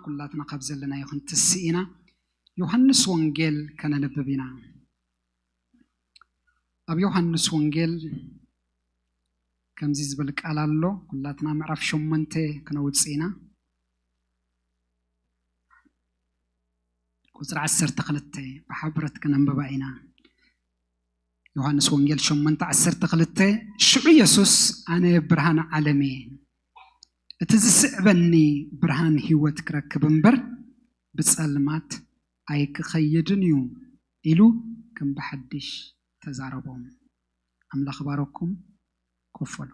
ኩላትና ካብ ዘለናዮ ክንትስእ ኢና። ዮሃንስ ወንጌል ከነንብብ ኢና። ኣብ ዮሃንስ ወንጌል ከምዚ ዝብል ቃል ኣሎ። ኩላትና ምዕራፍ ሸሞንተ ክነውጽእ ኢና። ቁጽሪ ዓሰርተ ክልተ ብሓብረት ክነንብባ ኢና። ዮሃንስ ወንጌል ሸሞንተ ዓሰርተ ክልተ፣ ሽዑ የሱስ፣ "ኣነ ብርሃን ዓለም እየ፣ እቲ ዝስዕበኒ ብርሃን ህይወት ክረክብ እምበር ብጸልማት ኣይክኸይድን እዩ" ኢሉ ከም ብሓድሽ ተዛረቦም። ኣምላኽ ባረኩም። ኮፍ በሉ።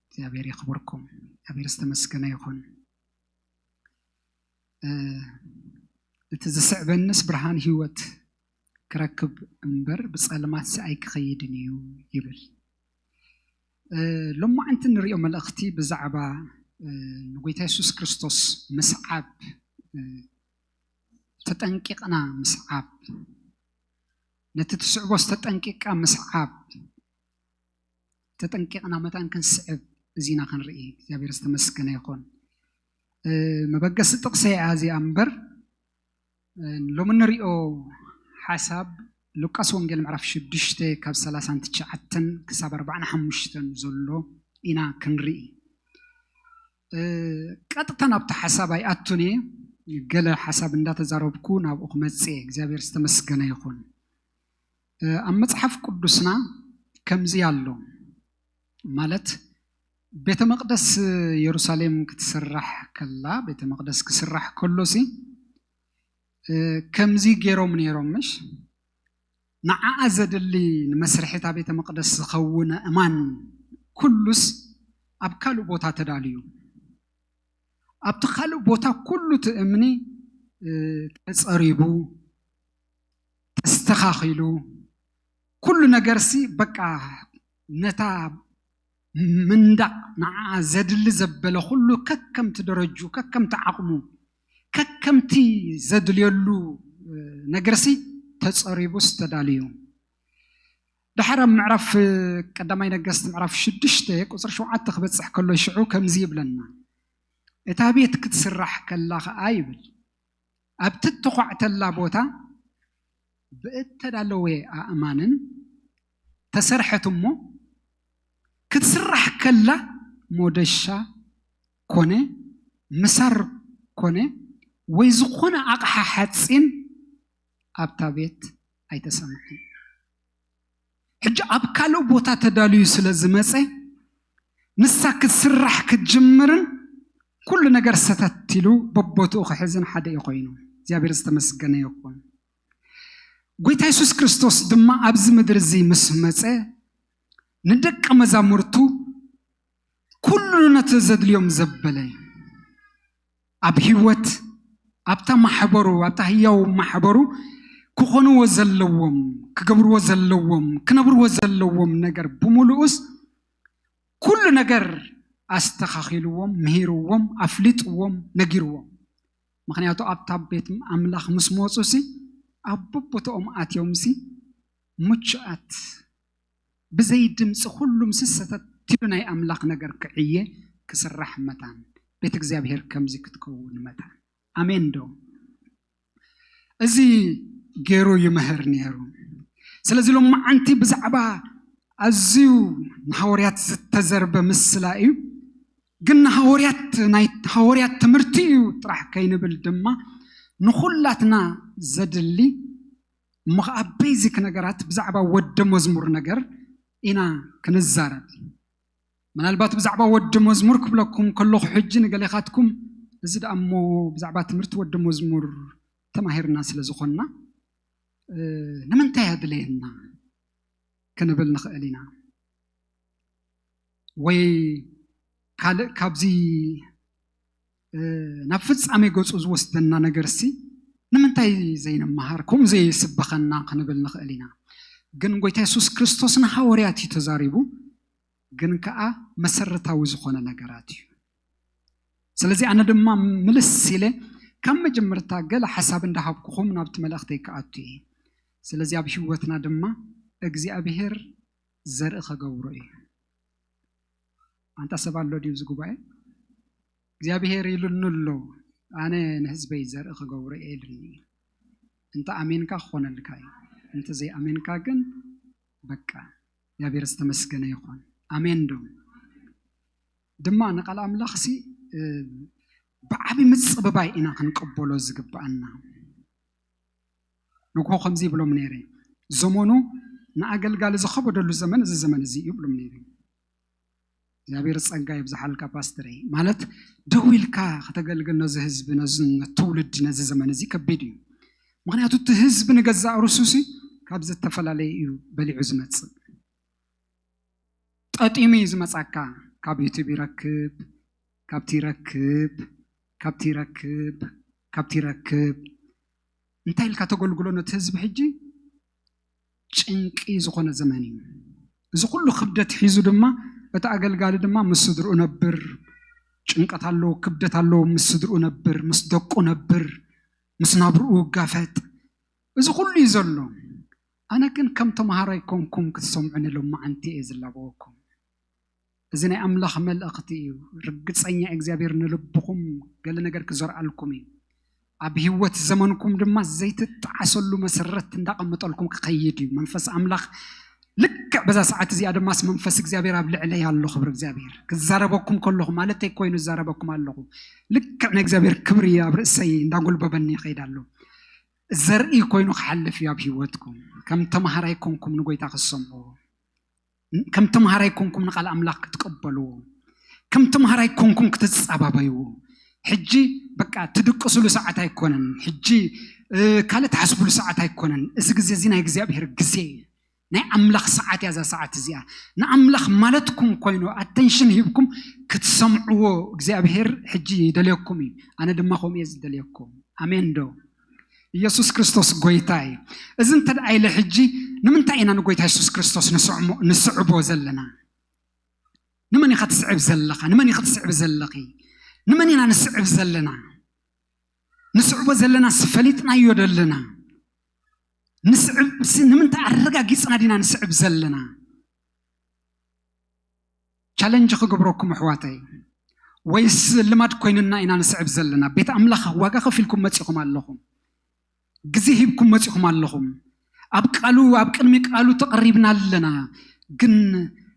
እግዚኣብሔር የኽብርኩም። እግዚኣብሔር ዝተመስገነ ይኹን። እ፣ "እቲ ዝስዕበንስ ብርሃን ህይወት ክረክብ እምበር ብጸልማትሲ ኣይክኸይድን እዩ" ይብል። እ፣ ሎማዕንቲ ንሪኦ መልእኽቲ ብዛዕባ፣ እ፣ ንጎይታ የሱስ ክርስቶስ ምስዓብ፣ እ፣ ተጠንቂቕና ምስዓብ፣ ነቲ ትስዕቦስ ተጠንቂቕካ ምስዓብ፣ ተጠንቂቕና መታን ክንስዕብ እዚና ክንርኢ። እግዚኣብሔር ዝተመስገነ ይኹን። እ፣ መበገሲ ጥቕሰይ እያ እዚኣ እምበር፣ እ፣ ሎሚ ንሪኦ ሓሳብ ሉቃስ ወንጌል ምዕራፍ ሽዱሽተ ካብ ሰላሳን ትሽዓተን ክሳብ ኣርባዓን ሓሙሽተን ዘሎ ኢና ክንርኢ። እ፣ ቀጥታ ናብቲ ሓሳብ ኣይኣቱን እየ። ገለ ሓሳብ እንዳተዛረብኩ ናብኡ ክመጽእ እየ። እግዚኣብሔር ዝተመስገነ ይኹን። እ፣ ኣብ መጽሓፍ ቅዱስና ከምዚ ኣሎ፣ ማለት ቤተ መቕደስ የሩሳሌም ክትስራሕ ከላ፣ ቤተ መቕደስ ክስራሕ ከሎሲ፣ እ፣ ከምዚ ገይሮም ነይሮም፣ ምሽ? ንዓኣ ዘድሊ ንመስርሒ እታ ቤተ መቕደስ ዝኸውን ኣእማን ኩሉስ ኣብ ካልእ ቦታ ተዳልዩ። ኣብቲ ካልእ ቦታ ኩሉ እቲ እምኒ፣ እ፣ ተጸሪቡ፣ ተስተኻኺሉ፣ ኩሉ ነገርሲ በቃ ነታ መንዳቕ ንዓኣ ዘድሊ ዘበለ ኩሉ ከከምቲ ደረጁ፣ ከከምቲ ዓቕሙ፣ ከከምቲ ዘድልየሉ፣ እ፣ ነገርሲ ተጸሪቡስ ተዳልዩ። ድሓር ኣብ ምዕራፍ፣ እ፣ ቀዳማይ ነገስት ምዕራፍ ሽዱሽተ ቁጽሪ ሸውዓተ ክበጽሕ ከሎ ሽዑ ከምዚ ይብለና፣ "እታ ቤት ክትስራሕ ከላ ኸኣ" ይብል፣ "ኣብቲ እተዃዕተላ ቦታ ብእተዳለወ ኣእማንን ተሰርሐት እሞ፣ ክትስራሕ ከላ ሞደሻ ኮነ ምሳር ኮነ ወይ ዝኾነ ኣቕሓ ሓጺን ኣብታ ቤት ኣይተሰምዐን።" ሕጂ ኣብ ካልእ ቦታ ተዳልዩ ስለ ዝመጸ፣ ንሳ ክትስራሕ ክትጅምርን ኩሉ ነገር ሰተት ኢሉ በቦትኡ ክሕዝን ሓደ እዩ ኮይኑ። እግዚኣብሔር ዝተመስገነ ይኹን። ጎይታ የሱስ ክርስቶስ ድማ ኣብዚ ምድሪ እዚ ምስ መጸ፣ ንደቂ መዛሙርቱ ኩሉ ነቲ ዘድልዮም ዘበለ፣ ኣብ ህይወት፣ ኣብታ ማሕበሩ፣ ኣብታ ህያው ማሕበሩ ክኾንዎ ዘለዎም፣ ክገብርዎ ዘለዎም፣ ክነብርዎ ዘለዎም ነገር ብምሉኡስ ኩሉ ነገር ኣስተኻኺልዎም፣ ምሂርዎም፣ ኣፍሊጥዎም፣ ነጊርዎም። ምኽንያቱ ኣብታ ቤት ኣምላኽ ምስ መጹሲ ኣብ በቦትኦም ኣትዮምሲ ምቹኣት፣ ብዘይ ድምፂ ኩሉም ስሰተት ኢሉ ናይ ኣምላኽ ነገር ክዕየ ክስራሕ መታን፣ ቤት እግዚኣብሔር ከምዚ ክትከውን መታን። ኣሜን ዶ? እዚ ገይሩ ይምህር ነይሩ። ስለዚ ሎማዓንቲ ብዛዕባ ኣዝዩ ንሃዋርያት ዝተዘርበ ምስላ እዩ። ግን ንሃዋርያት፣ ናይ ሃዋርያት ትምህርቲ እዩ ጥራሕ ከይንብል ድማ ንኹላትና ዘድሊ እሞ ኸዓ ቤዚክ ነገራት ብዛዕባ ወዲ መዝሙር ነገር ኢና ክንዛረብ። ምናልባት ብዛዕባ ወዲ መዝሙር ክብለኩም ከለኹ ሕጂ ንገሌኻትኩም እዚ ደኣ እሞ ብዛዕባ ትምህርቲ ወዲ መዝሙር ተማሂርና ስለ ዝኾንና፣ እ፣ ንምንታይ ኣድለየና ክንብል ንኽእል ኢና። ወይ ካልእ ካብዚ፣ እ፣ ናብ ፍጻሜ ገጹ ዝወስደና ነገርሲ ንምንታይ ዘይንመሃር፣ ከምኡ ዘይስበኸና ክንብል ንኽእል ኢና። ግን ጎይታ የሱስ ክርስቶስ ንሃዋርያት እዩ ተዛሪቡ፣ ግን ከኣ መሰረታዊ ዝኾነ ነገራት እዩ። ስለዚ ኣነ ድማ ምልስ ኢለ ካብ መጀመርታ ገለ ሓሳብ እንዳሃብኩኹም ናብቲ መልእኽተይ ክኣቱ እየ። ስለዚ ኣብ ህይወትና ድማ እግዚኣብሄር ዘርኢ ከገብሮ እዩ። ኣንታ ሰብ ኣሎ ድዩ እዚ ጉባኤ? እግዚኣብሄር ኢሉኒ ኣሎ፣ ኣነ ንህዝበይ ዘርኢ ክገብሮ እየ ኢሉኒ። እንተ ኣሜንካ ክኾነልካ እዩ፣ እንተ ዘይኣሜንካ ግን በቃ እግዚኣብሔር ዝተመስገነ ይኾን። ኣሜን ዶ? ድማ ንቃል ኣምላኽ ሲ ብዓቢ ምጽብባይ ኢና ክንቀበሎ ዝግብኣና። ንግሆ ከምዚ ይብሎም ነይረ፣ ዘመኑ ንኣገልጋሊ ዝኸበደሉ ዘመን እዚ ዘመን እዚ እዩ ይብሎም ነይረ። እግዚኣብሔር ጸጋ ይብዝሓልካ ፓስተረይ። ማለት ደው ኢልካ ከተገልግል ነዚ ህዝቢ፣ ነዚ ትውልዲ፣ ነዚ ዘመን እዚ ከቢድ እዩ። ምክንያቱ እቲ ህዝቢ ንገዛእ ርሱሲ ካብ ዝተፈላለየ እዩ በሊዑ ዝመጽእ። ጠጢሙ እዩ ዝመጻካ። ካብ ዩቱብ ይረክብ፣ ካብቲ ይረክብ፣ ካብቲ ይረክብ፣ ካብቲ ይረክብ። እንታይ ኢልካ ተገልግሎ ነቲ ህዝቢ ሕጂ? ጭንቂ ዝኾነ ዘመን እዩ። እዚ ኩሉ ክብደት ሒዙ ድማ እቲ ኣገልጋሊ ድማ ምስ ስድርኡ ነብር። ጭንቀት ኣለዎ፣ ክብደት ኣለዎ፣ ምስ ስድርኡ ነብር፣ ምስ ደቁ ነብር፣ ምስ ናብርኡ ይጋፈጥ። እዚ ኩሉ እዩ ዘሎ። ኣነ ግን ከም ተምሃራይ ኮንኩም ክትሰምዑኒ ሎማዓንቲ እየ ዝላበወኩም። እዚ ናይ ኣምላኽ መልእኽቲ እዩ። ርግጸኛ እግዚኣብሔር ንልብኹም ገለ ነገር ክዘርኣልኩም እዩ። ኣብ ህይወት ዘመንኩም ድማ ዘይትጠዓሰሉ መሰረት እንዳቐመጠልኩም ክኸይድ እዩ መንፈስ ኣምላኽ። ልክዕ በዛ ሰዓት እዚኣ ድማስ መንፈስ እግዚኣብሔር ኣብ ልዕለይ ኣሎ። ክብሪ እግዚኣብሔር። ክዛረበኩም ከለኹ ማለተይ ኮይኑ ዝዛረበኩም ኣለኹ። ልክዕ ናይ እግዚኣብሔር ክብሪ ኣብ ርእሰይ እንዳጎልበበኒ ይኸይድ ኣሎ። ዘርኢ ኮይኑ ክሓልፍ እዩ ኣብ ህይወትኩም። ከም ተምሃራይ ኮንኩም ንጎይታ ክትሰምዕዎ፣ ከም ተምሃራይ ኮንኩም ንቃል ኣምላኽ ክትቀበልዎ፣ ከም ተምሃራይ ኮንኩም ክትጸባበይዎ። ሕጂ በቃ ትድቅስሉ ሰዓት ኣይኮነን። ሕጂ ካልእ ትሓስብሉ ሰዓት ኣይኮነን። እዚ ግዜ እዚ ናይ እግዚኣብሔር ግዜ እዩ። ናይ ኣምላኽ ሰዓት እያ እዛ ሰዓት እዚኣ። ንኣምላኽ ማለትኩም ኮይኑ ኣተንሽን ሂብኩም ክትሰምዕዎ እግዚኣብሔር ሕጂ ይደልየኩም እዩ። ኣነ ድማ ከምኡ እየ ዝደልየኩም። ኣሜን ዶ? ኢየሱስ ክርስቶስ ጎይታ እዩ። እዚ እንተ ደኣ ኢለ ሕጂ ንምንታይ ኢና ንጎይታ የሱስ ክርስቶስ ንስዕሞ-፣ ንስዕቦ ዘለና? ንመን ኢኻ ትስዕብ ዘለኻ? ንመን ኢኻ ትስዕብ ዘለኺ? ንመን ኢና ንስዕብ ዘለና? ንስዕቦ ዘለናስ ፈሊጥናዮ ደለና? ንስዕብ ሲ-፣ ንምንታይ ኣረጋጊጽና ዲና ንስዕብ ዘለና? ቻለንጅ ክገብረኩም ኣሕዋተይ፣ ወይስ ልማድ ኮይንና ኢና ንስዕብ ዘለና? ቤት ኣምላኽ ዋጋ ከፊልኩም መጺኹም ኣለኹም፣ ግዜ ሂብኩም መጺኹም ኣለኹም። ኣብ ቃሉ፣ ኣብ ቅድሚ ቃሉ ተቐሪብና ኣለና። ግን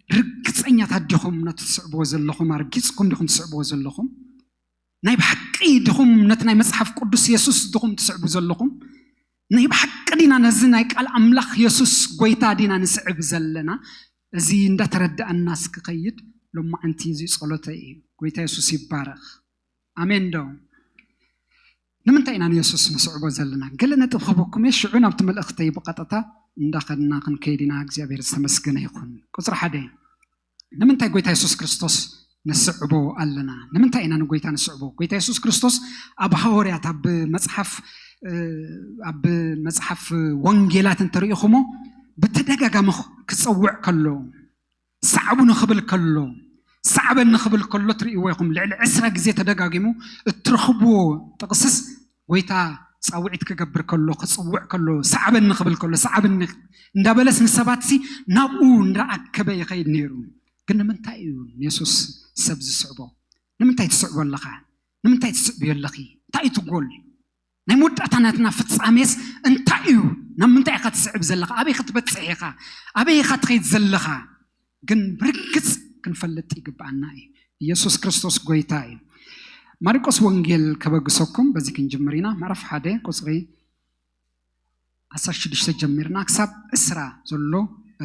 ርግጸኛታት ዲኹም ነቲ ትስዕብዎ ዘለኹም? ኣርጊጽኩም ዲኹም ትስዕብዎ ዘለኹም? ናይ ብሓቂ ዲኹም ነቲ ናይ መጽሓፍ ቅዱስ የሱስ ዲኹም ትስዕቡ ዘለኹም? ናይ ብሓቂ ዲና ነዚ ናይ ቃል ኣምላኽ የሱስ ጎይታ ዲና ንስዕብ ዘለና? እዚ እንዳተረዳኣናስ ክኸይድ ሎማዓንቲ እዚ ጸሎተይ እዩ። ጎይታ የሱስ ይባረኽ። ኣሜን ዶ? ንምንታይ ኢና ንየሱስ ንስዕቦ ዘለና? ገለ ነጥብ ክህበኩም እየ፣ ሽዑ ናብቲ መልእኽተይ ብቐጥታ እንዳኸድና ክንከይድ ኢና። እግዚኣብሔር ዝተመስገነ ይኹን። ቁጽሪ ሓደ፣ ንምንታይ ጎይታ የሱስ ክርስቶስ ንስዕቦ ኣለና? ንምንታይ ኢና ንጎይታ ንስዕቦ? ጎይታ የሱስ ክርስቶስ ኣብ ሃዋርያት፣ ኣብ መጽሓፍ፣ እ፣ ኣብ መጽሓፍ ወንጌላት እንተሪኢኹሞ ብተደጋጋሚ ክጸውዕ ከሎ፣ ሰዓቡ ንኽብል ከሎ፣ ሰዓበኒ ክብል ከሎ ትርእይዎ ኢኹም። ልዕሊ ዕስራ ግዜ ተደጋጊሙ እትረኽብዎ ጥቕስስ ጎይታ ጻውዒት ክገብር ከሎ፣ ክጽውዕ ከሎ፣ ሰዓበኒ ክብል ከሎ፣ ሰዓበኒ እንዳበለስ ንሰባትሲ ናብኡ እንዳኣከበ ይኸይድ ነይሩ። ግን ንምንታይ እዩ ንየሱስ ሰብ ዝስዕቦ? ንምንታይ ትስዕቦ ኣለኻ? ንምንታይ ትስዕብዮ ኣለኺ? እንታይ እዩ እቲ ጎል? ናይ መወዳእታ ናትና ፍጻሜስ እንታይ እዩ? ናብ ምንታይ ኢኻ ትስዕብ ዘለኻ? ኣበይ ክትበጽሕ ኢኻ? ኣበይ ኢኻ ትኸይድ ዘለኻ? ግን ብርግጽ ክንፈልጥ ይግብኣና እዩ። ኢየሱስ ክርስቶስ ጎይታ እዩ። ማርቆስ ወንጌል ከበግሰኩም፣ በዚ ክንጅምር ኢና። ምዕራፍ ሓደ ቁጽሪ ዓሰርተ ሽዱሽተ ጀሚርና ክሳብ ዕስራ ዘሎ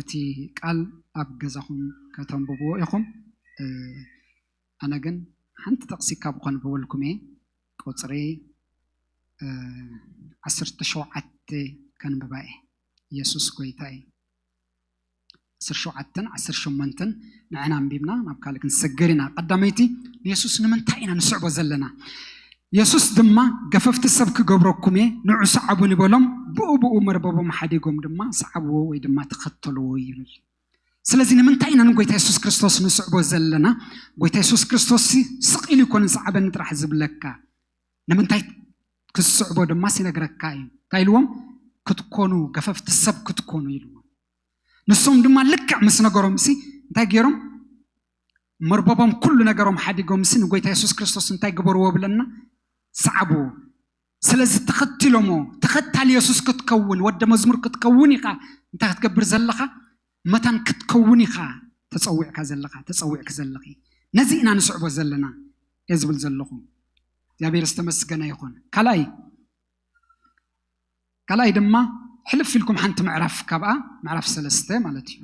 እቲ ቃል ኣብ ገዛኹም ከተንብብዎ ኢኹም። እ፣ ኣነ ግን ሓንቲ ጥቕሲ ካብ ከንብበልኩም እየ። ቁጽሪ፣ እ፣ ዓሰርተ ሸውዓተ ከንብባ እየ። ኢየሱስ ጎይታ እዩ። ዓሰርተ ሸውዓተን ዓሰርተ ሸሞንተን ንዕና ኣንቢብና ናብ ካልእ ክንሰገር ኢና። ቀዳመይቲ፣ ንየሱስ ንምንታይ ኢና ንስዕቦ ዘለና? የሱስ ድማ፣ "ገፈፍቲ ሰብ ክገብረኩም እየ፣ ንዑ ሰዓቡኒ" በሎም። ብኡ ብኡ መርበቦም ሓዲጎም ድማ ሰዓብዎ ወይ ድማ ተኸተልዎ ይብል። ስለዚ ንምንታይ ኢና ንጎይታ የሱስ ክርስቶስ ንስዕቦ ዘለና? ጎይታ የሱስ ክርስቶስ ሲ ስቕ ኢሉ ይኮን "ሰዓበኒ" ጥራሕ ዝብለካ። ንምንታይ ክትስዕቦ ድማስ ይነግረካ እዩ። እንታይ ኢልዎም? ክትኮኑ፣ ገፈፍቲ ሰብ ክትኮኑ ኢልዎም። ንሶም ድማ ልክዕ ምስ ነገሮም ሲ እንታይ ገይሮም? መርበቦም ኩሉ ነገሮም ሓዲጎም ሲ ንጎይታ የሱስ ክርስቶስ እንታይ ግበርዎ ብለና? ሰዓብዎ። ስለዚ ተኸትሎሞ፣ ተኸታሊ የሱስ ክትከውን፣ ወደ መዝሙር ክትከውን ኢኻ። እንታይ ክትገብር ዘለኻ? መታን ክትከውን ኢኻ ተጸዊዕካ ዘለኻ፣ ተጸዊዕኪ ዘለኺ። ነዚ ኢና ንስዕቦ ዘለና እየ ዝብል ዘለኹ። እግዚኣብሔር ዝተመስገነ ይኹን። ካልኣይ፣ ካልኣይ ድማ ሕልፍ ኢልኩም ሓንቲ ምዕራፍ ካብኣ፣ ምዕራፍ ሰለስተ ማለት እዩ።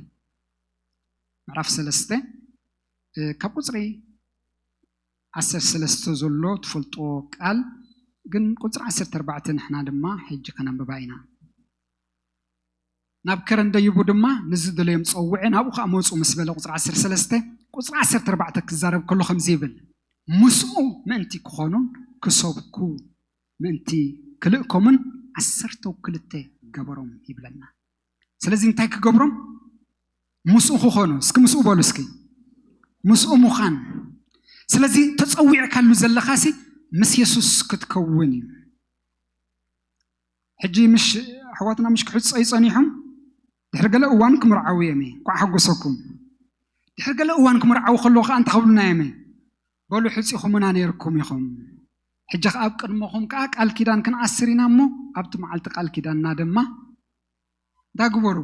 ምዕራፍ ሰለስተ፣ እ፣ ካብ ቁጽሪ ዓሰርተ ሰለስተ ዘሎ ትፈልጥዎ ቃል፣ ግን ቁጽሪ ዓሰርተ ኣርባዕተ ንሕና ድማ ሕጂ ከነንብባ ኢና። ናብ ከረን ደይቡ ድማ ንዝደለዮም ጸውዐ፣ ናብኡ ኸኣ መጹ ምስ በለ፣ ቁጽሪ ዓሰርተ ሰለስተ፣ ቁጽሪ ዓሰርተ ኣርባዕተ ክዛረብ ከሎ ከምዚ ይብል፣ ምስኡ ምእንቲ ክኾኑን ክሰብኩ ምእንቲ ክልእኮምን ዓሰርተው ክልተ ገበሮም ይብለና። ስለዚ እንታይ ክገብሮም? ምስኡ ክኾኑ። እስኪ ምስኡ በሉ እስኪ። ምስኡ ምዃን። ስለዚ ተጸዊዕካሉ ዘለኻሲ ምስ የሱስ ክትከውን እዩ። ሕጂ ምሽ ኣሕዋትና ምሽ ክሕጸዩ ጸኒሖም፣ ድሕሪ ገለ እዋን ክምርዓዉ እዮም እየ። እንኳዕ ሓጎሰኩም። ድሕሪ ገለ እዋን ክምርዓዉ ከለዉ ከኣ እንታይ ክብሉና እዮም እየ? በሉ ሕጺኹምና ነይርኩም ኢኹም። ሕጂ ከኣ ኣብ ቅድመኹም ከኣ ቃል ኪዳን ክንኣስር ኢና እሞ፣ ኣብቲ መዓልቲ ቃል ኪዳንና ድማ እንታይ ግበሩ?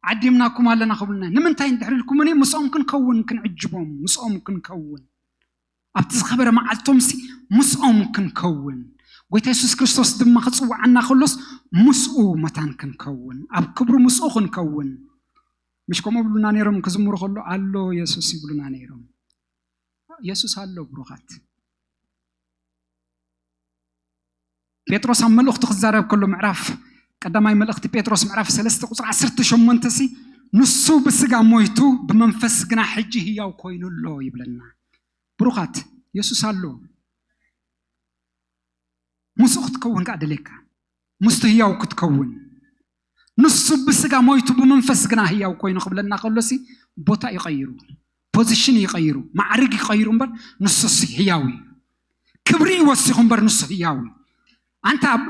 ዓዲምናኩም ኣለና ክብሉና። ንምንታይ እንድሕር ኢልኩምኒ፣ ምስኦም ክንከውን፣ ክንዕጅቦም፣ ምስኦም ክንከውን። ኣብቲ ዝኸበረ መዓልቶምሲ ምስኦም ክንከውን። ጎይታ የሱስ ክርስቶስ ድማ ክጽውዓና ከሎስ ምስኡ መታን ክንከውን፣ ኣብ ክብሩ ምስኡ ክንከውን። ምሽ ከምኡ ብሉና ነይሮም ክዝምሩ ከሎ፣ "ኣሎ የሱስ" ይብሉና ነይሮም። የሱስ ኣሎ ብሩኻት። ጴጥሮስ ኣብ መልእኽቱ ክዛረብ ከሎ ምዕራፍ፣ ቀዳማይ መልእኽቲ ጴጥሮስ ምዕራፍ ሰለስተ ቁጽሪ ዓሰርተ ሸሞንተ ሲ፣ "ንሱ ብስጋ ሞይቱ ብመንፈስ ግና ሕጂ ህያው ኮይኑ ኣሎ" ይብለና። ብሩኻት፣ የሱስ ኣሎ። ምስኡ ክትከውን ከኣ ደልየካ። ምስቱ ህያው ክትከውን። "ንሱ ብስጋ ሞይቱ ብመንፈስ ግና ህያው ኮይኑ" ክብለና ከሎሲ ቦታ ይቐይሩ፣ ፖዚሽን ይቐይሩ፣ ማዕርግ ይቐይሩ እምበር ንሱስ ህያው እዩ። ክብሪ ይወሲኹ እምበር ንሱ ህያው እዩ። ኣንታ ኣብ-፣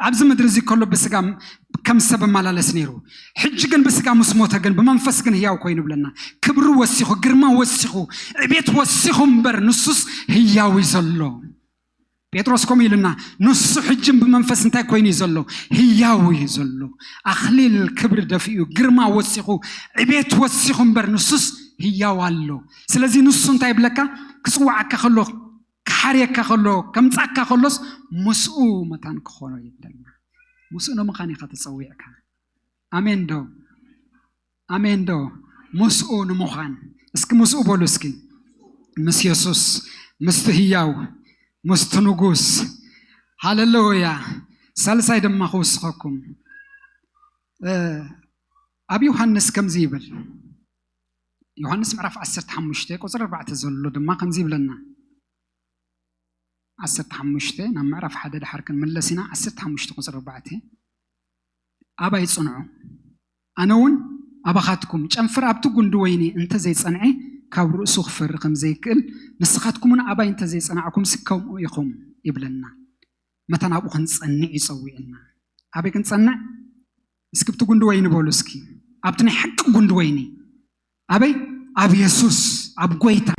ኣብዚ ምድሪ እዚ ከሎ ብስጋ ከም ሰብ እመላለስ ነይሩ። ሕጂ ግን ብስጋ ምስ ሞተ ግን ብመንፈስ ግን ህያው ኮይኑ ብለና። ክብሪ ወሲኹ፣ ግርማ ወሲኹ፣ ዕቤት ወሲኹ እምበር ንሱስ ህያው እዩ ዘሎ። ጴጥሮስ ከምኡ ኢሉና፣ ንሱ ሕጅም ብመንፈስ እንታይ ኮይኑ እዩ ዘሎ? ህያው እዩ ዘሎ። ኣኽሊል ክብሪ ደፊኡ፣ ግርማ ወሲኹ፣ ዕቤት ወሲኹ እምበር ንሱስ ህያው ኣሎ። ስለዚ ንሱ እንታይ ይብለካ? ክጽውዓካ ከሎ፣ ክሓርየካ ከሎ፣ ከምጻካ ከሎስ ምስኡ መታን ክኾኖ ይብለና። ምስኡ ንምዃን ኢኻ ተጸዊዕካ። ኣሜን ዶ? ኣሜን ዶ? ምስኡ ንምዃን። እስኪ ምስኡ በሉ እስኪ። ምስ የሱስ፣ ምስቲ ህያው፣ ምስቲ ንጉስ። ሃሌሉያ። ሳልሳይ ድማ ክውስኸኩም። እ፣ ኣብ ዮሃንስ ከምዚ ይብል። ዮሃንስ ምዕራፍ ዓሰርተ ሓሙሽተ ቁጽሪ ኣርባዕተ ዘሎ ድማ ከምዚ ይብለና። ዓሰርተ ሓሙሽተ ናብ ምዕራፍ ሓደ ድሓር ክንምለስ ኢና። ዓሰርተ ሓሙሽተ ቁጽሪ ኣርባዕተ፣ "ኣባይ ጽንዑ፣ ኣነ እውን ኣባኻትኩም። ጨንፍር ኣብቲ ጉንዲ ወይኒ እንተ ዘይጸንዐ፣ ካብ ርእሱ ክፈሪ ከም ዘይክእል፣ ንስኻትኩም እውን ኣባይ እንተ ዘይጸናዕኩም፣ ከምኡ ኢኹም" ይብለና። መታን ኣብኡ ክንጸንዕ ይጸውዕና። ኣበይ ክንጸንዕ? እስኪ ኣብቲ ጉንዲ ወይኒ በሉ እስኪ። ኣብቲ ናይ ሓቂ ጉንዲ ወይኒ። ኣበይ? ኣብ የሱስ፣ ኣብ ጎይታ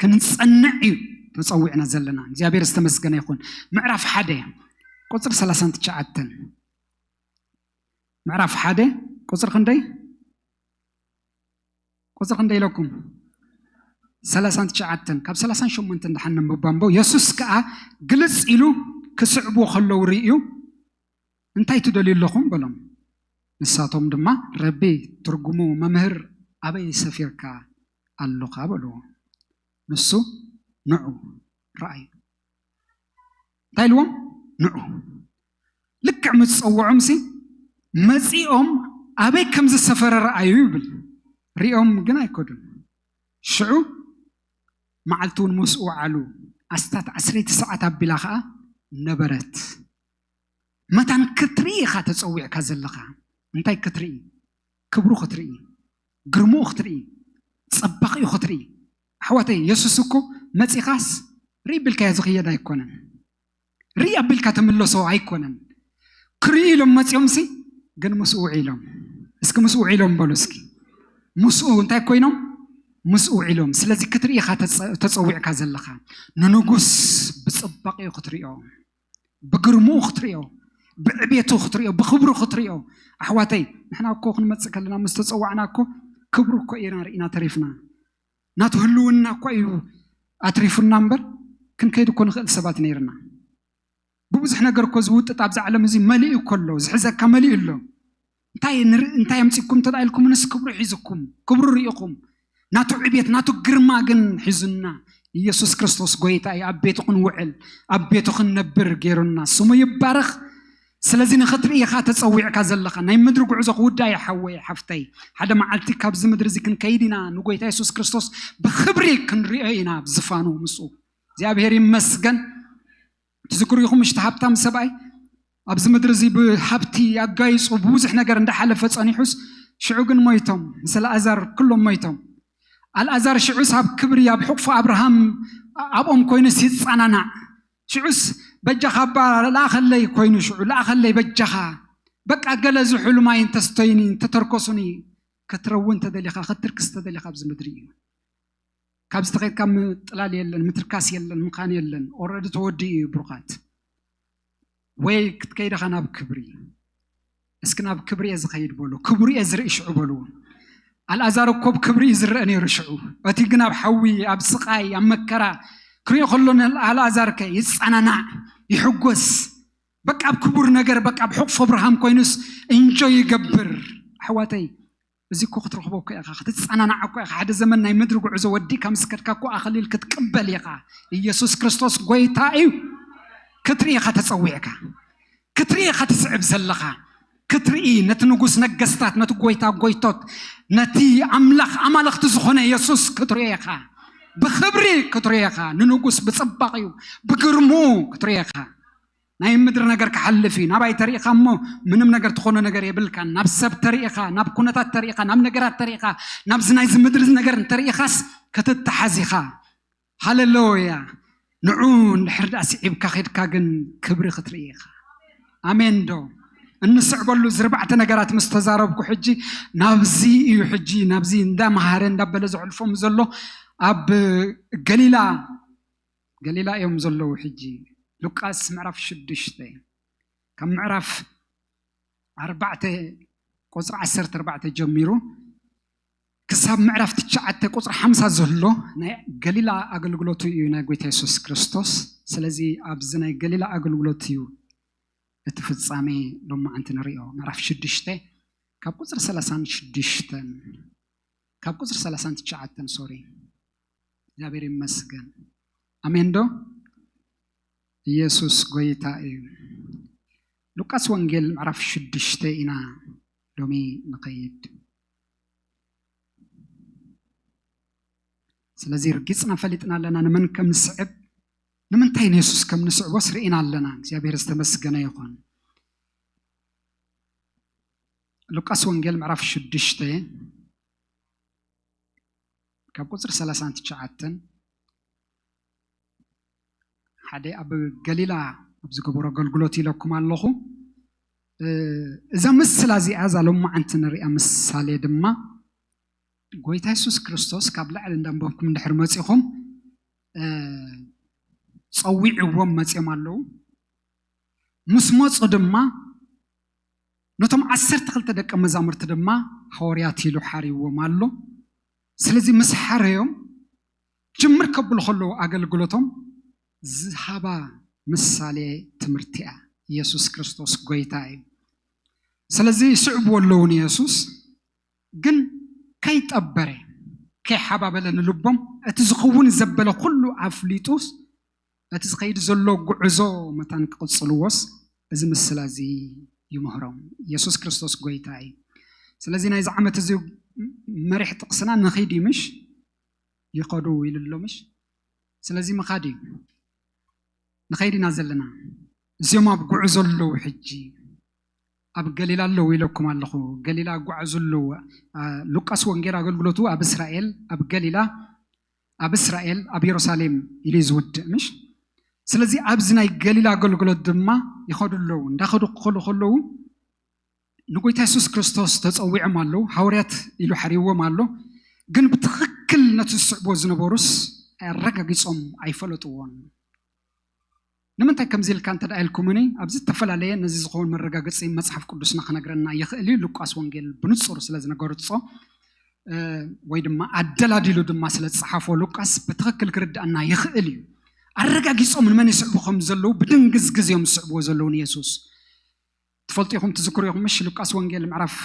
ክንጸንዕ እዩ ተጸዊዕና ዘለና። እግዚኣብሔር ዝተመስገነ ይኹን። ምዕራፍ ሓደ ቁጽሪ ሰላሳን ትሽዓተን። ምዕራፍ ሓደ ቁጽሪ ክንደይ? ቁጽሪ ክንደይ ኢለኩም? ሰላሳን ትሽዓተን። ካብ ሰላሳን ሸሞንተን ደሓን ነንብባ እምበው። የሱስ ከኣ ግልጽ ኢሉ ክስዕብዎ ከለዉ ርእዩ፣ "እንታይ ትደልዩ ኣለኹም?" በሎም። ንሳቶም ድማ፣ "ረቢ" ትርጉሙ መምህር፣ "ኣበይ ሰፊርካ ኣሎኻ?" በልዎ። ንሱ፣ "ንዑ ረኣዩ" እንታይ ኢልዎም? "ንዑ." ልክዕ ምስ ጸውዖምሲ መጺኦም ኣበይ ከም ዝሰፈረ ረኣዩ ይብል። ሪኦም ግን ኣይከዱን። ሽዑ መዓልቲ እውን ምስኡ ውዓሉ። ኣስታት ዓሰርተ ሰዓት ኣቢላ ኸኣ ነበረት። መታን ክትርኢ ኢኻ ተጸዊዕካ ዘለኻ። እንታይ ክትርኢ? ክብሩ ክትርኢ፣ ግርምኡ ክትርኢ፣ ጸባቒኡ ክትርኢ። ኣሕዋተይ፣ የሱስ እኮ መጺኻስ ርኢ ቢልካዮ ዝኽየድ ኣይኮነን። ርኢ ኣቢልካ ትምለሶ ኣይኮነን። ክርኢ ኢሎም መጺኦምሲ፣ ግን ምስኡ ውዒሎም። እስኪ ምስኡ ውዒሎም በሉ እስኪ። ምስኡ እንታይ ኮይኖም? ምስኡ ውዒሎም። ስለዚ ክትርኢ ኢኻ ተጸ-፣ ተጸዊዕካ ዘለኻ። ንንጉስ ብጽባቄኡ ክትሪኦ። ብግርምኡ ክትርእዮ፣ ብዕቤቱ ክትርእዮ፣ ብኽብሩ ክትርእዮ። ኣሕዋተይ፣ ንሕና እኮ ክንመጽእ ከለና ምስ ተጸዋዕና እኮ ክብሩ እኮ ኢና ርኢና ተሪፍና። ናቱ ህልውና እኮ እዩ ኣትሪፉና እምበር፣ ክንከይድ እኮ ንኽእል ሰባት ነይርና። ብብዙሕ ነገር እኮ ዝውጥጥ ኣብዚ ዓለም እዚ መሊኡ እኮ ኣሎ፣ ዝሕዘካ መሊኡ ኣሎ። እንታይ ንርኢ፣ እንታይ ኣምጺኩም እንተ ኢልኩምንስ ክብሩ ሒዝኩም፣ ክብሩ ርኢኹም፣ ናቱ ዕቤት፣ ናቱ ግርማ ግን ሒዙና። ኢየሱስ ክርስቶስ ጎይታ እዩ። ኣብ ቤቱ ክንውዕል፣ ኣብ ቤቱ ክንነብር ገይሩና። ስሙ ይባረኽ። ስለዚ ንኽትርኢ ኢኻ ተጸዊዕካ ዘለኻ። ናይ ምድሪ ጉዕዞ ክውዳእ እዩ ሓወይ፣ ሓፍተይ። ሓደ መዓልቲ ካብዚ ምድሪ እዚ ክንከይድ ኢና፣ ንጎይታ የሱስ ክርስቶስ ብኽብሪ ክንሪኦ ኢና፣ ኣብ ዝፋኑ ምስኡ። እግዚኣብሔር ይመስገን። ትዝክሩ ኢኹም፣ ምሽቲ ሃብታም ሰብኣይ ኣብዚ ምድሪ እዚ ብሃብቲ ኣጋይጹ ብብዙሕ ነገር እንዳሓለፈ ጸኒሑስ፣ ሽዑ ግን ሞይቶም፣ ምስ ኣልኣዛር ኩሎም ሞይቶም። ኣልኣዛር ሽዑስ ኣብ ክብሪ ኣብ ሕቑፎ ኣብርሃም ኣብኦም ኮይኑስ ይጸናናዕ። ሽዑስ በጃኻ እባ ለኣኸለይ ኮይኑ፣ ሽዑ ለኣኸለይ በጃኻ፣ በቃ ገለ ዝሑል ማይ እንተስተዩኒ እንተተርኮሱኒ፣ ክትረዊ እንተደሊኻ፣ ክትርክስ እንተደሊኻ ኣብዚ ምድሪ እዩ። ካብዚ ተኸይድካ ምጥላል የለን፣ ምትርካስ የለን፣ ምኻን የለን። ኦረዲ ተወዲኡ እዩ ብሩኻት። ወይ ክትከይድ ኢኻ ናብ ክብሪ። እስኪ ናብ ክብሪ እየ ዝኸይድ በሉ፣ ክብሪ እየ ዝርኢ ሽዑ በሉ። ኣልኣዛር እኮ ብክብሪ እዩ ዝረአ ነይሩ ሽዑ። እቲ ግን ኣብ ሓዊ፣ ኣብ ስቓይ፣ ኣብ መከራ ክሪኦ ከሎ፣ ኣልኣዛር ከ ይጸናናዕ፣ ይሕጎስ። በቃ ኣብ ክቡር ነገር፣ በቃ ኣብ ሕቑፎ ኣብርሃም ኮይኑስ እንጆይ ይገብር። ኣሕዋተይ፣ እዚ እኮ ክትረኽቦ እኮ ኢኻ፣ ክትጸናናዕ እኮ ኢኻ። ሓደ ዘመን ናይ ምድሪ ጉዕዞ ወዲእካ ምስ ከድካ እኮ ኣኽሊል ክትቅበል ኢኻ። ኢየሱስ ክርስቶስ ጎይታ እዩ። ክትርኢ ኢኻ ተጸዊዕካ፣ ክትርኢ ኢኻ ትስዕብ ዘለኻ። ክትርኢ፣ ነቲ ንጉስ ነገስታት፣ ነቲ ጎይታ ጎይቶት፣ ነቲ ኣምላኽ ኣማልኽቲ ዝኾነ የሱስ ክትርኢ ኢኻ። ብኽብሪ ክትርኢ ኢኻ። ንንጉስ ብጽባቕኡ፣ ብግርምኡ ክትርኢ ኢኻ። ናይ ምድሪ ነገር ክሓልፍ እዩ። ናባይ ተሪኢኻ እሞ ምንም ነገር ትኾኖ ነገር የብልካን። ናብ ሰብ ተሪኢኻ፣ ናብ ኩነታት ተሪኢኻ፣ ናብ ነገራት ተሪኢኻ፣ ናብዚ ናይዚ ምድሪ ነገር እንተሪኢኻስ ክትተሓዝ ኢኻ። ሃሌሉያ። ንዑ እንድሕር ደኣ ስዒብካ ኸድካ ግን ክብሪ ክትርኢ ኢኻ። ኣሜን ዶ? እንስዕበሉ ዝርባዕተ ነገራት ምስ ተዛረብኩ ሕጂ ናብዚ እዩ፣ ሕጂ ናብዚ እንዳመሃረ እንዳበለ ዘሕልፎም ዘሎ ኣብ ገሊላ፣ ገሊላ እዮም ዘለዉ። ሕጂ ሉቃስ ምዕራፍ ሽዱሽተ፣ ካብ ምዕራፍ ኣርባዕተ ቁጽሪ ዓሰርተ ኣርባዕተ ጀሚሩ ክሳብ ምዕራፍ ትሽዓተ ቁጽሪ ሓምሳ ዘሎ ናይ ገሊላ ኣገልግሎቱ እዩ፣ ናይ ጎይታ የሱስ ክርስቶስ። ስለዚ ኣብዚ ናይ ገሊላ ኣገልግሎት እዩ እቲ ፍጻሜ ሎማዓንቲ ንሪኦ። ምዕራፍ ሽዱሽተ ካብ ቁጽሪ ሰላሳን ሽዱሽተን፣ ካብ ቁጽሪ ሰላሳን ትሽዓተን፣ ሶሪ። እግዚኣብሔር ይመስገን። ኣሜን ዶ? ኢየሱስ ጎይታ እዩ። ሉቃስ ወንጌል ምዕራፍ ሽዱሽተ ኢና ሎሚ ንኸይድ። ስለዚ ርጊጽና ፈሊጥና ኣለና ንመን ከም ንስዕብ፣ ንምንታይ ንየሱስ ከም ንስዕቦስ ርኢና ኣለና። እግዚኣብሔር ዝተመስገነ ይኹን። ሉቃስ ወንጌል ምዕራፍ ሽዱሽተ ካብ ቁጽሪ ሰላሳን ትሽዓተን፣ ሓደ ኣብ ገሊላ ኣብ ዝገበሮ ኣገልግሎት ኢለኩም ኣለኹ። እ፣ እዛ ምስላ እዚኣ፣ እዛ ሎማዓንቲ ንሪኣ ምሳሌ ድማ፣ ጎይታ የሱስ ክርስቶስ ካብ ላዕሊ እንዳንበብኩም እንድሕር መጺኹም፣ እ፣ ጸዊዕዎም መጺኦም ኣለዉ። ምስ መጹ ድማ፣ ነቶም ዓሰርተ ክልተ ደቀ መዛሙርቲ ድማ ሃዋርያት ኢሉ ሓርይዎም ኣሎ። ስለዚ ምስ ሓረዮም፣ ጅምር ከብሉ ከለዉ ኣገልግሎቶም ዝሃባ ምሳሌ ትምህርቲ እያ። ኢየሱስ ክርስቶስ ጎይታ እዩ። ስለዚ ይስዕብዎ ኣለዉ ንየሱስ፣ ግን ከይጠበረ፣ ከይሓባበለ ንልቦም፣ እቲ ዝኸውን ዘበለ ኩሉ ኣፍሊጡስ፣ እቲ ዝኸይድ ዘሎ ጉዕዞ መታን ክቕጽልዎስ፣ እዚ ምስላ እዚ ይምህሮም። ኢየሱስ ክርስቶስ ጎይታ እዩ። ስለዚ ናይዚ ዓመት እዚ መሪሕ ጥቕስና ንኺድ እዩ ምሽ? ይኸዱ ኢሉ ኣሎ ምሽ? ስለዚ ምኻድ እዩ። ንኸይድ ኢና ዘለና። እዚኦም ኣብ ጉዕዞ ኣለዉ ሕጂ። ኣብ ገሊላ ኣለዉ ኢለኩም ኣለኹ። ገሊላ ይጓዓዙ ኣለዉ። አ፣ ሉቃስ ወንጌል ኣገልግሎቱ ኣብ እስራኤል፣ ኣብ ገሊላ፣ ኣብ እስራኤል፣ ኣብ የሩሳሌም ኢሉ እዩ ዝውድእ ምሽ? ስለዚ ኣብዚ ናይ ገሊላ ኣገልግሎት ድማ ይኸዱ ኣለዉ። እንዳኸዱ ክኸዱ ከለዉ ንጎይታ የሱስ ክርስቶስ ተጸዊዖም ኣለዉ። ሃዋርያት ኢሉ ሓርይዎም ኣሎ። ግን ብትኽክል ነቲ ዝስዕብዎ ዝነበሩስ ኣረጋጊጾም ኣይፈለጥዎን። ንምንታይ ከምዚ ኢልካ እንተ ደኣ ኢልኩምኒ፣ ኣብዚ ዝተፈላለየ ነዚ ዝኸውን መረጋገጺ መጽሓፍ ቅዱስና ክነግረና ይኽእል እዩ። ሉቃስ ወንጌል ብንጹር ስለ ዝነገርጾ፣ እ፣ ወይ ድማ ኣደላዲሉ ድማ ስለ ዝጸሓፎ ሉቃስ ብትኽክል ክርድኣና ይኽእል እዩ። ኣረጋጊጾም ንመን ይስዕቡ ከም ዘለዉ ብድንግዝግዝ እዮም ዝስዕብዎ ዘለዉ ንየሱስ። ትፈልጡ ኢኹም፣ ትዝክሩ ኢኹም፣ ምሽ ሉቃስ ወንጌል ምዕራፍ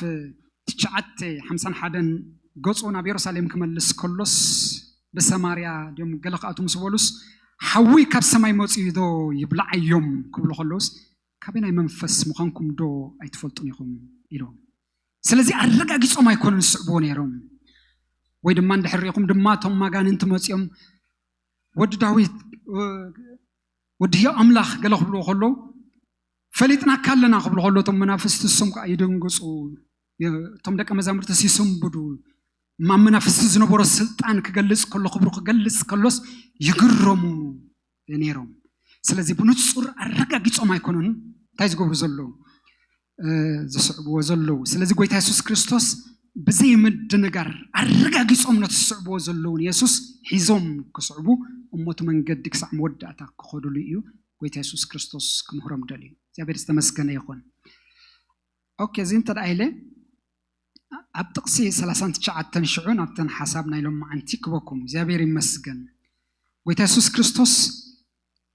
ትሽዓተ ሓምሳን ሓደን ገጹ ናብ የሩሳሌም ክመልስ ከሎስ ብሰማርያ ድዮም ገለ ክኣትዉ ምስ በሉስ፣ ሓዊ ካብ ሰማይ መጺኡ ዶ ይብልዓዮም ክብሉ ከለውስ፣ ካበይ ናይ መንፈስ ምዃንኩም ዶ ኣይትፈልጡን ኢኹም ኢሎም። ስለዚ ኣረጋጊጾም ኣይኮኑን ዝስዕብዎ ነይሮም። ወይ ድማ እንድሕር ሪኢኹም ድማ እቶም ማጋንንቲ መጺኦም ወዲ ዳዊት፣ ወዲ ኣምላኽ ገለ ክብልዎ ከለዉ፣ ፈሊጥናካ ኣለና ክብሉ ከሎ እቶም መናፍስቲ እሶም ከዓ ይደንግጹ። እቶም ደቀ መዛሙርትስ ይስንብዱ። እማ መናፍስቲ ዝነበሮ ስልጣን ክገልጽ ከሎ፣ ክብሩ ክገልጽ ከሎስ ይግረሙ ነይሮም። ስለዚ ብንጹር ኣረጋጊጾም ኣይኮኑን እንታይ ዝገብሩ ዘለዉ፣ እ፣ ዝስዕብዎ ዘለዉ። ስለዚ ጎይታ የሱስ ክርስቶስ ብዘይ ምድንጋር ኣረጋጊጾም ነቲ ዝስዕብዎ ዘለዉ ንየሱስ ሒዞም ክስዕቡ፣ እሞ እቲ መንገዲ ክሳዕ መወዳእታ ክኸዱሉ እዩ ጎይታ የሱስ ክርስቶስ ክምህሮም ደልዩ። እግዚኣብሔር ዝተመስገነ ይኹን። ኦኬ፣ እዚ እንተ ደኣ ኢለ ኣብ ጥቕሲ ሰላሳን ትሽዓተን ሽዑ ናብተን ሓሳብ ናይ ሎማዓንቲ ክበኩም። እግዚኣብሔር ይመስገን። ጎይታ የሱስ ክርስቶስ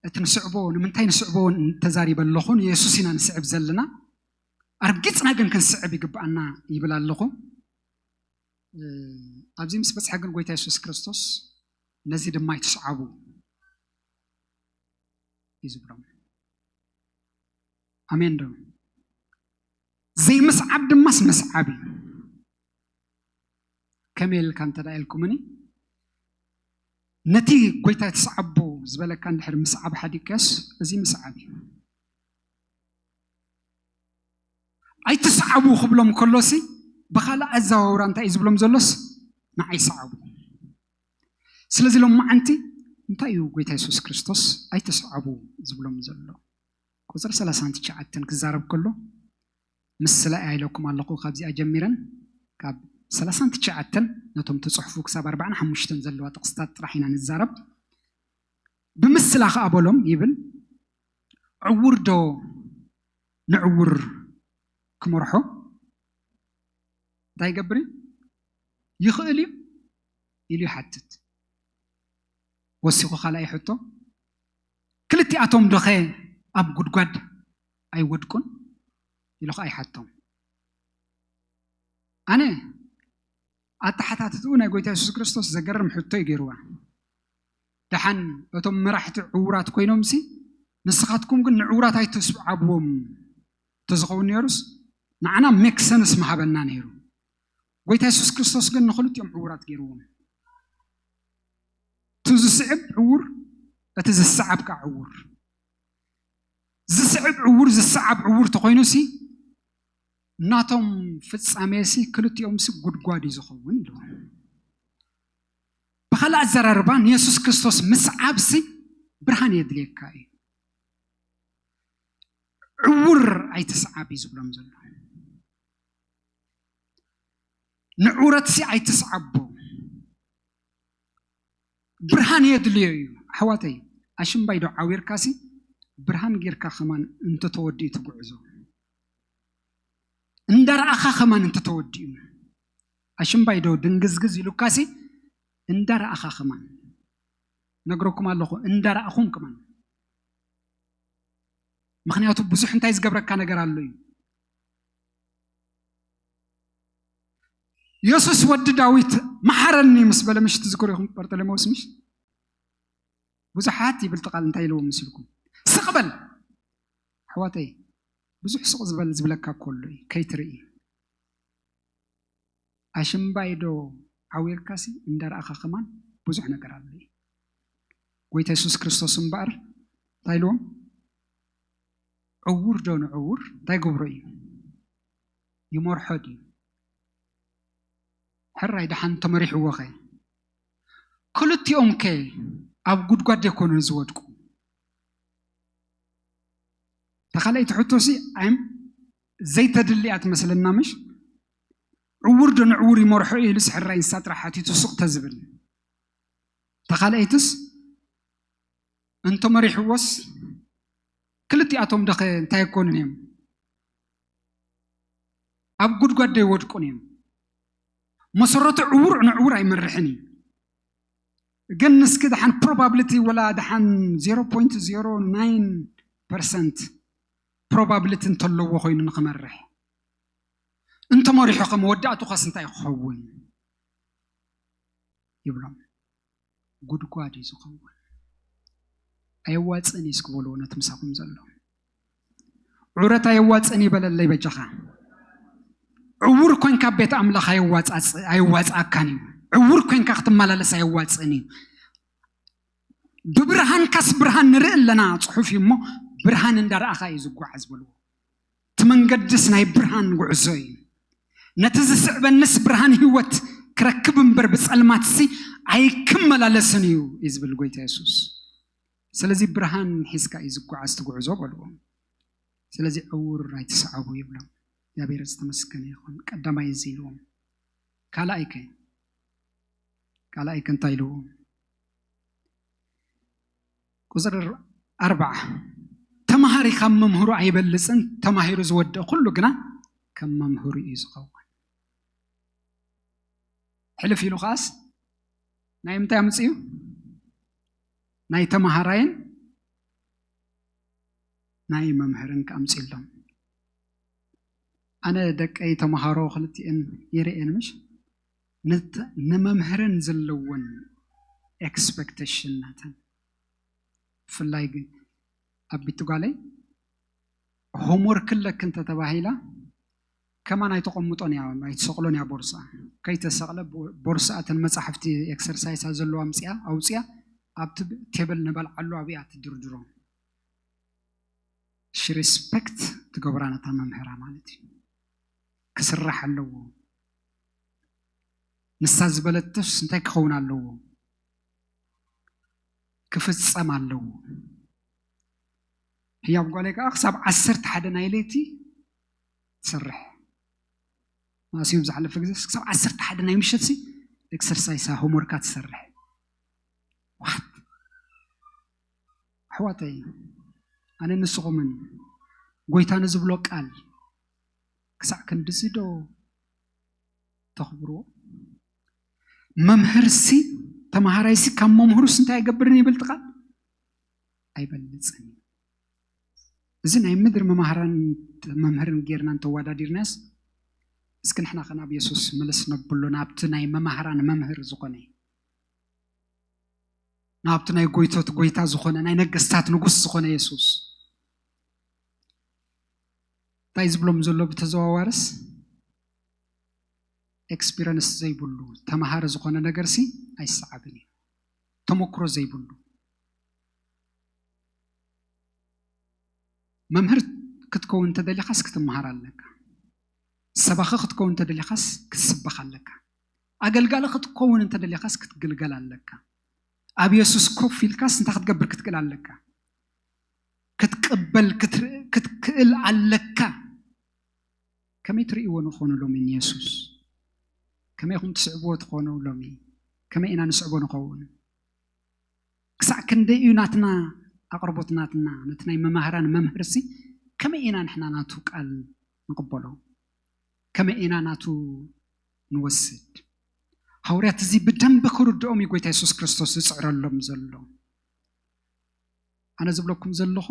እቲ ንስዕቦ፣ ንምንታይ ንስዕቦ ተዛሪበ ኣለኹ? ንየሱስ ኢና ንስዕብ ዘለና። ኣርጊጽና ግን ክንስዕብ ይግብኣና ይብል ኣለኹ። እ፣ ኣብዚ ምስ በጽሐ ግን ጎይታ የሱስ ክርስቶስ ነዚ ድማ ኣይትስዓቡ እዩ ዝብሎም። ኣሜን ዶ? ዘይምስዓብ ድማስ ምስዓብ እዩ። ከመይ ኢልካ እንተ ደኣ ኢልኩምኒ፣ ነቲ ጎይታ ትስዓቦ ዝበለካ እንድሕር ምስዓብ ሓዲግካዮስ፣ እዚ ምስዓብ እዩ። ኣይትስዓቡ ክብሎም ከሎሲ፣ ብኻልእ ኣዘዋውራ እንታይ እዩ ዝብሎም ዘሎስ? ንዓይ ስዓቡ። ስለዚ ሎማዓንቲ እንታይ እዩ ጎይታ የሱስ ክርስቶስ ኣይትስዓቡ ዝብሎም ዘሎ? ቁጽሪ ሰላሳን ትሽዓተን ክዛረብ ከሎ፣ ምስላ እያ ኢለኩም ኣለኹ። ካብዚኣ ጀሚረን፣ ካብ ሰላሳን ትሽዓተን ነቶም ትጽሕፉ ክሳብ ኣርባዓን ሓሙሽተን ዘለዋ ጥቕስታት ጥራሕ ኢና ንዛረብ። ብምስላ ኸኣ በሎም ይብል፣ ዕዉር ዶ ንዕዉር ክመርሖ እንታይ ይገብር እዩ? ይኽእል እዩ ኢሉ ይሓትት። ወሲኹ ካልኣይ ሕቶ፣ ክልቲኣቶም ዶኸ ኣብ ጉድጓድ ኣይወድቁን? ኢሉ ኸኣ ይሓቶም። ኣነ ኣተሓታትትኡ ናይ ጎይታ የሱስ ክርስቶስ ዘገርም ሕቶ እዩ ገይርዋ። ደሓን እቶም መራሕቲ ዕዉራት ኮይኖምሲ፣ ንስኻትኩም ግን ንዕዉራት ኣይተስዓብዎም እንተዝኸውን ነይሩስ፣ ንዓና ሜክ ሰንስ ምሃበና ነይሩ። ጎይታ የሱስ ክርስቶስ ግን ንኽልቲኦም ዕዉራት ገይርዎም። እቲ ዝስዕብ ዕዉር፣ እቲ ዝሰዓብ ከዓ ዕዉር። ዝስዕብ ዕዉር፣ ዝሰዓብ ዕዉር ተኾይኑሲ፣ ናቶም ፍጻሜሲ ክልቲኦምሲ ጉድጓድ እዩ ዝኸውን ኢሉ። ብኻልእ ኣዘራርባ፣ ንየሱስ ክርስቶስ ምስዓብሲ ብርሃን የድልየካ እዩ። ዕዉር ኣይትስዓብ እዩ ዝብሎም ዘሎ። ንዕውረትሲ ኣይትስዓቦ፣ ብርሃን የድልዮ እዩ። ኣሕዋተይ፣ ኣሽምባይ ዶ ዓዊርካሲ ብርሃን ጌርካ ከማን እንተተወዲኡ ትጉዕዞ። እንዳረኣኻ ከማን እንተተወዲኡ፣ ኣሽምባይ ዶ ድንግዝግዝ ኢሉካሲ እንዳረኣኻ ከማን፣ ነግረኩም ኣለኹ፣ እንዳረኣኹም ከማን። ምኽንያቱ ብዙሕ እንታይ ዝገብረካ ነገር ኣሎ እዩ። የሱስ ወዲ ዳዊት መሓረኒ ምስ በለ፣ ምሽ ትዝክሩ ኢኹም በርጠለሜዎስ? ምሽ ብዙሓት ይብል እቲ ቃል እንታይ ኢልዎም ምስ ኢልኩም፣ ስቕ በል ኣሕዋተይ፣ ብዙሕ ስቕ ዝበል ዝብለካ እኮ ኣሎ እዩ፣ ከይትርኢ። ኣሽምባይ ዶ ዓዊርካሲ እንዳረኣኻ ከማን ብዙሕ ነገር ኣሎ እዩ። ጎይታ የሱስ ክርስቶስ እምበኣር እንታይ ኢልዎም? ዕዉር ዶ ንዕዉር እንታይ ገብሮ እዩ? ይመርሖ ድዩ? ሕራይ ደሓን ተመሪሕዎ ኸ? ክልቲኦም ከ ኣብ ጉድጓድ ዘይኮኑን ዝወድቁ? ተኻልኣይቲ ሕቶሲ ኣይም ዘይተድሊ እያ ትመስለና ምሽ? ዕዉር ዶ ንዕዉር ይመርሖ እዩ ኢሉስ ሕራይ ንሳ ጥራሕ ሓቲቱ ስቕ ተዝብል። ተኻልኣይትስ እንተመሪሕዎስ ክልቲኣቶም ደኸ እንታይ ኣይኮኑን እዮም? ኣብ ጉድጓድ ዶ ይወድቁን እዮም? መሰረቱ ዕውር ንዕውር ኣይመርሕን እዩ። ግን እስኪ ደሓን probability ወላ ደሓን zero point zero nine percent probability እንተለዎ ኮይኑ ንክመርሕ፣ እንተመሪሑ ከ መወዳእቱ ኸስ እንታይ ክኸውን ይብሎም። ጉድጓድ እዩ ዝኸውን። ኣየዋፅእን እዩ እስኪ በልዎ ነቲ ምሳኹም ዘሎ። ዑረት ኣየዋፅእን እዩ በለለይ በጃኻ። ዕውር ኮንካ ኣብ ቤት ኣምላኽ ኣየዋፃፅ-፣ ኣየዋፅኣካን እዩ። ዕውር ኮንካ ክትመላለስ ኣየዋፅእን እዩ። ብብርሃንካስ ብርሃን ንርኢ ኣለና፣ ጽሑፍ እዩ እሞ፣ ብርሃን እንዳረኣኻ እዩ ዝጓዓዝ በልዎ። እቲ መንገድስ ናይ ብርሃን ጉዕዞ እዩ። ነቲ ዝስዕበንስ ብርሃን ህይወት ክረክብ እምበር ብጸልማትሲ ኣይክመላለስን እዩ እዩ ዝብል ጎይታ የሱስ። ስለዚ ብርሃን ሒዝካ እዩ ዝጓዓዝ እቲ ጉዕዞ በልዎ። ስለዚ ዕውር ኣይትስዓቡ ይብሎም። እግዚኣብሔር ዝተመስገነ ይኹን። ቀዳማይ እዚ ኢልዎም። ካልኣይ ከ? ካልኣይ ከ እንታይ ኢልዎም? ቁፅሪ ኣርባዓ፣ ተምሃሪ ካብ መምህሩ ኣይበልፅን፣ ተማሂሩ ዝወድእ ኩሉ ግና ከም መምህሩ እዩ ዝኸውን። ሕልፍ ኢሉ ከዓስ ናይ ምንታይ ኣምፅኡ? ናይ ተምሃራይን ናይ መምህርን ከኣምፅሎም። ኣነ ደቀይ ተምሃሮ ክልቲኤን ይርእየን ምሽ ንመምህርን ዘለወን ኤክስፐክቴሽን ናተን። ብፍላይ ግን ኣብ ቢቲ ጓለይ ሆምወርክ ኣለክ እንተተባሂላ ከማን ኣይተቐምጦን እያ ኣይትሰቕሎን እያ ቦርሳ። ከይተሰቕለ ቦርሳ እተን መፃሕፍቲ ኤክሰርሳይሳ ዘለዋ ኣምፅኣ ኣውፅኣ ኣብቲ ቴብል ንበልዓሉ ኣብኣ ትድርድሮ። ሽሪስፔክት ትገብራ ነታ መምህራ ማለት እዩ። ክስራሕ ኣለዎ። ንሳ ዝበለቶስ እንታይ ክኸውን ኣለዎ? ክፍጸም ኣለዎ። ህያብ ጓለይ ከዓ ክሳብ ዓሰርተ ሓደ ናይ ለይቲ ትሰርሕ። ማእስዮም ዝሓለፈ ግዜ ክሳብ ዓሰርተ ሓደ ናይ ምሸት ሲ ኤክሰርሳይሳ ሆምወርካ ትሰርሕ። ዋት ኣሕዋተይ፣ ኣነ ንስኹምን ጎይታ ንዝብሎ ቃል ክሳዕ ክንድዚ ዶ ተኽብርዎ? መምህርሲ ተምሃራይሲ ካብ መምህሩስ እንታይ ኣይገብርን ይብል ቃል? ኣይበልፅን እዩ። እዚ ናይ ምድሪ መማህራን መምህርን ጌርና እንተወዳዲርናስ እስኪ ንሕና ከ ናብ የሱስ ምልስ ነብሎ ናብቲ ናይ መማህራን መምህር ዝኾነ ናብቲ ናይ ጎይቶት ጎይታ ዝኾነ ናይ ነገስታት ንጉስ ዝኾነ የሱስ እንታይ ዝብሎም ዘሎ ብተዘዋዋርስ ኤክስፒረንስ ዘይብሉ ተምሃሪ ዝኾነ ነገርሲ ኣይሰዓብን እዩ። ተመክሮ ዘይብሉ መምህር ክትከውን እንተደሊኻስ ክትመሃር ኣለካ። ሰባኺ ክትከውን እንተደሊኻስ ክትስበኽ ኣለካ። ኣገልጋሊ ክትከውን እንተደሊኻስ ክትግልገል ኣለካ። ኣብ የሱስ ኮፍ ኢልካስ እንታይ ክትገብር ክትክእል ኣለካ? ክትቅበል ክትክእል ኣለካ። ከመይ ትርእይዎ ንኾኑ ሎሚ ንየሱስ? ከመይ ኢኹም ትስዕብዎ ትኾኑ ሎሚ? ከመይ ኢና ንስዕቦ ንኸውን? ክሳዕ ክንደይ እዩ ናትና ኣቕርቦት ናትና ነቲ ናይ መማህራን መምህርሲ ከመይ ኢና ንሕና ናቱ ቃል ንቕበሎ? ከመይ ኢና ናቱ ንወስድ? ሃዋርያት እዚ ብደንቢ ክርድኦም እዩ ጎይታ የሱስ ክርስቶስ ዝፅዕረሎም ዘሎ። ኣነ ዝብለኩም ዘለኹ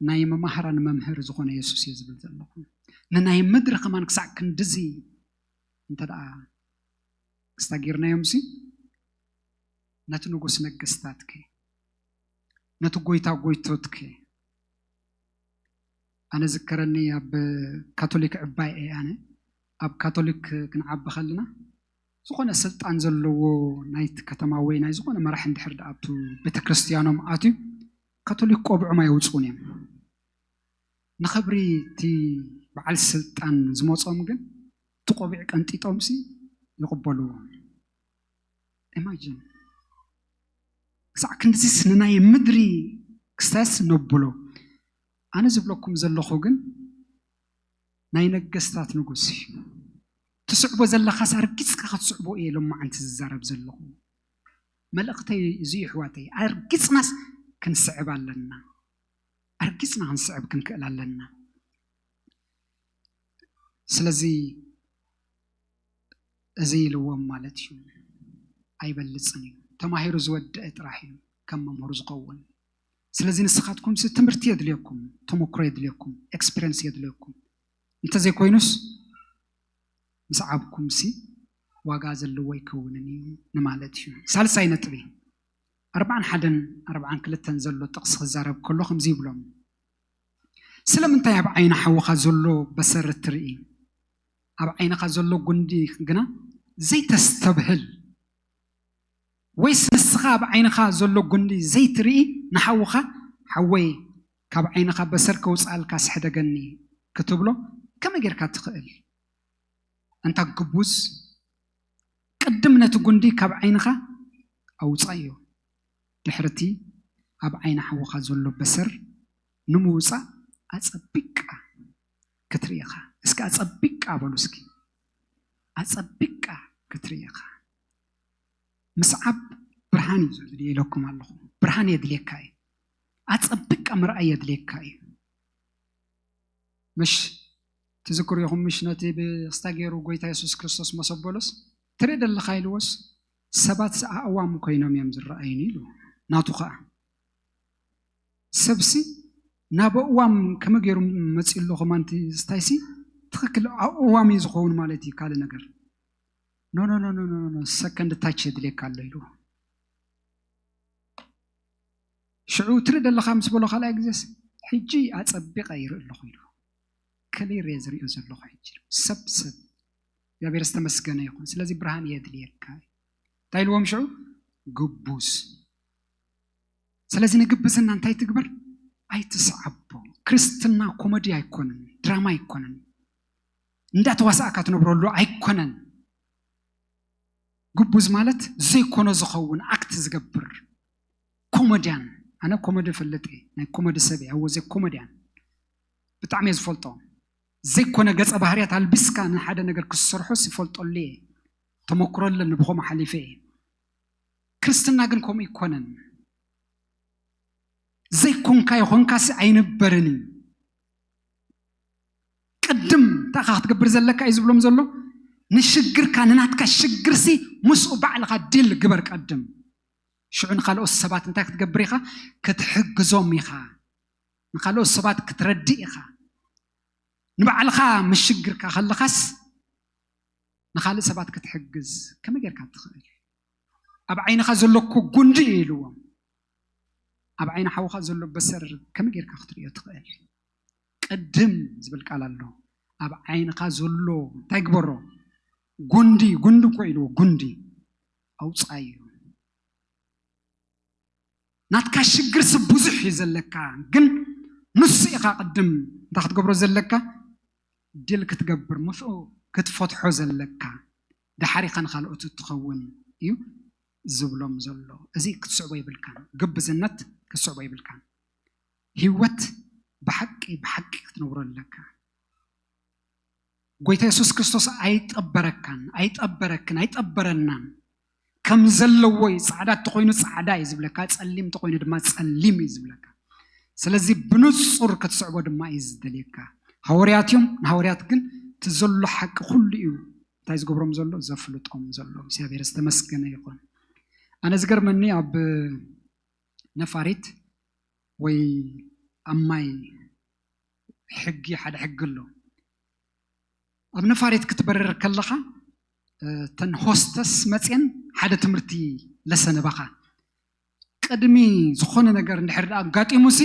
ናይ መማህራን መምህር ዝኾነ የሱስ እየ ዝብል ዘለኹ። ንናይ ምድሪ ከማን ክሳዕ ክንድዚ እንተ ደኣ ክስታጊርናዮም ሲ ነቲ ንጉስ ነገስታትከ ነቲ ጎይታ ጎይቶትከ ኣነ ዝከረኒ ኣብ ካቶሊክ ዕባይ እየ ኣነ ኣብ ካቶሊክ ክንዓቢ ከለና ዝኾነ ስልጣን ዘለዎ ናይቲ ከተማ ወይ ናይ ዝኾነ መራሒ እንድሕር ደኣ ኣብቱ ቤተክርስትያኖም ኣትዩ ካቶሊክ ቆብዖም ኣየውፅኡን እዮም። ንኽብሪ እቲ በዓል ስልጣን ዝመፆም ግን እቲ ቆቢዕ ቀንጢጦምሲ ይቕበልዎ። ኢማጂን ክሳዕ ክንድዚስ ንናይ ምድሪ ክስታስ ነብሎ። ኣነ ዝብለኩም ዘለኹ ግን ናይ ነገስታት ንጉስ እዩ። ትስዕቦ ዘለኻስ ኣርጊፅካ ክትስዕቦ እየ ሎማዓንቲ ዝዛረብ ዘለኹ። መልእኽተይ እዚ እዩ ኣሕዋተይ፣ ኣርጊፅናስ ክንስዕብ ኣለና። ኣርጊጽና ክንስዕብ ክንክእል ኣለና። ስለዚ እዚ ኢልዎም ማለት እዩ፣ ኣይበልጽን እዩ። ተማሂሩ ዝወደአ ጥራሕ እዩ ከም መምህሩ ዝኸውን። ስለዚ ንስኻትኩም ሲ ትምህርቲ የድልየኩም፣ ተመክሮ የድልየኩም፣ ኤክስፒሪየንስ የድልየኩም። እንተዘይኮይኑስ ምስዓብኩም ሲ ዋጋ ዘለዎ ኣይከውንን እዩ ንማለት እዩ። ሳልሳይ ነጥቢ፣ ኣርባዓን ሓደን ኣርባዓን ክልተን ዘሎ ጥቕሲ ክዛረብ ከሎ ከምዚ ይብሎም፣ ስለምንታይ ኣብ ዓይኒ ሓውኻ ዘሎ በሰር ትርኢ፣ ኣብ ዓይንኻ ዘሎ ጉንዲ ግና ዘይተስተብህል? ወይስ ንስኻ ኣብ ዓይንኻ ዘሎ ጉንዲ ዘይትርኢ ንሓውኻ፣ ሓወይ፣ ካብ ዓይንኻ በሰር ከውፅኣልካ ስሕደገኒ ክትብሎ ከመይ ጌርካ ትኽእል? ኣንታ ግቡዝ፣ ቅድም ነቲ ጉንዲ ካብ ዓይንኻ ኣውፃዮ፣ ድሕርቲ ኣብ ዓይኒ ሓውኻ ዘሎ በሰር ንምውፃእ ኣፀቢቅካ ክትርኢ ኢኻ። እስኪ ኣፀቢቅካ በሉ እስኪ፣ ኣፀቢቅካ ክትርኢ ኢኻ። ምስዓብ ብርሃን እዩ ዘድልዮ ኢለኩም ኣለኹ። ብርሃን የድልየካ እዩ። ኣፀቢቅካ ምርኣይ የድልየካ እዩ። ምሽ ትዝክሩ ኢኹም፣ ምሽ ነቲ ብስታ ገይሩ ጎይታ የሱስ ክርስቶስ መሰ በሎስ፣ ትርኢ ደለኻ ኢልዎስ፣ ሰባት ኣእዋም ኮይኖም እዮም ዝረኣዩኒ ኢሉ። ናቱ ኸዓ ሰብሲ ናብ ኣእዋም ከመ ገይሩ መፂኡ ኣሎ ከማንቲ ስታይሲ ትኽክል ኣእዋም እዩ ዝኸውን ማለት እዩ። ካልእ ነገር ኖ ኖ ኖ ኖ ኖ ኖ ሰከንድ ታች የድልየካ ኣሎ ኢሉ። ሽዑ ትርኢ ደለኻ ምስ በሎ ካልኣይ ግዜስ፣ ሕጂ ኣጸቢቐ ይርኢ ኣለኹ ኢሉ። ክሊር እየ ዝሪኦ ዘለኹ ሕጂ። ሰብ ሰብ እግዚኣብሔር ዝተመስገነ ይኹን። ስለዚ ብርሃን የድልየካ እዩ። እንታይ ኢልዎም ሽዑ? ግቡዝ። ስለዚ ንግብዝና እንታይ ትግበር? ኣይትስዓቦ። ክርስትና ኮመዲ ኣይኮነን፣ ድራማ ኣይኮነን፣ እንዳተዋሳእካ ትነብረሉ ኣይኮነን። ግቡዝ ማለት ዘይኮነ ዝኸውን ኣክት ዝገብር ኮመድያን። ኣነ ኮመዲ እፈልጥ እየ፣ ናይ ኮመዲ ሰብ እየ። ኣወ ዘ ኮመድያን ብጣዕሚ እየ ዝፈልጦ። ዘይኮነ ገጸ ባህርያት ኣልቢስካ ንሓደ ነገር ክሰርሖስ ይፈልጠሉ እየ፣ ተመክሮ ኣለኒ፣ ብኸምኡ ሓሊፈ እየ። ክርስትና ግን ከምኡ ኣይኮነን። ዘይኮንካዮ ኮንካሲ ኣይንበርን እዩ። ቅድም እንታይ ኢኻ ክትገብር ዘለካ እዩ ዝብሎም ዘሎ። ንሽግርካ፣ ንናትካ ሽግርሲ ምስኡ ባዕልኻ ዲል ግበር ቀድም። ሽዑ ንኻልኦት ሰባት እንታይ ክትገብር ኢኻ? ክትሕግዞም ኢኻ። ንኻልኦት ሰባት ክትረድእ ኢኻ። ንባዕልኻ ምስ ሽግርካ ከለኻስ ንኻልእ ሰባት ክትሕግዝ ከመይ ጌርካ ትኽእል? ኣብ ዓይንኻ ዘሎ እኮ ጉንዲ እዩ ኢልዎም። ኣብ ዓይኒ ሓውኻ ዘሎ በሰር ከመይ ጌርካ ክትርእዮ ትኽእል? ቅድም ዝብል ቃል ኣሎ። ኣብ ዓይንኻ ዘሎ እንታይ ግበሮ? ጉንዲ፣ ጉንዲ እኮ ኢልዎ፣ ጉንዲ ኣውጻዮ። ናትካ ሽግርሲ ብዙሕ እዩ ዘለካ፣ ግን ንሱ ኢኻ ቅድም እንታይ ክትገብሮ ዘለካ? ድል ክትገብር፣ ምስኡ ክትፈትሖ ዘለካ፣ ደሓር ኢኻ ንኻልኦት እትኸውን እዩ ዝብሎም ዘሎ። እዚ ክትስዕቦ የብልካን፣ ግብዝነት ክትስዕቦ የብልካን። ህይወት ብሓቂ ብሓቂ ክትነብሮ ኣለካ። ጎይታ የሱስ ክርስቶስ ኣይጠበረካን፣ ኣይጠበረክን፣ ኣይጠበረናን። ከም ዘለዎ እዩ። ጻዕዳ እንተኾይኑ ጻዕዳ እዩ ዝብለካ፣ ጸሊም እንተኾይኑ ድማ ጸሊም እዩ ዝብለካ። ስለዚ ብንጹር ክትስዕቦ ድማ እዩ ዝደልየካ። ሃዋርያት እዮም፣ ንሃዋርያት ግን እቲ ዘሎ ሓቂ ኩሉ እዩ እንታይ ዝገብሮም ዘሎ? ዘፍልጦም ዘሎ። እግዚኣብሔር ዝተመስገነ ይኹን። ኣነ ዝገርመኒ ኣብ ነፋሪት ወይ ኣብ ማይ ሕጊ፣ ሓደ ሕጊ ኣሎ። ኣብ ነፋሪት ክትበርር ከለኻ፣ እ፣ እተን ሆስተስ መፅየን ሓደ ትምህርቲ ለሰን ባኻ። ቅድሚ ዝኾነ ነገር እንድሕር ደኣ ኣጋጢሙሲ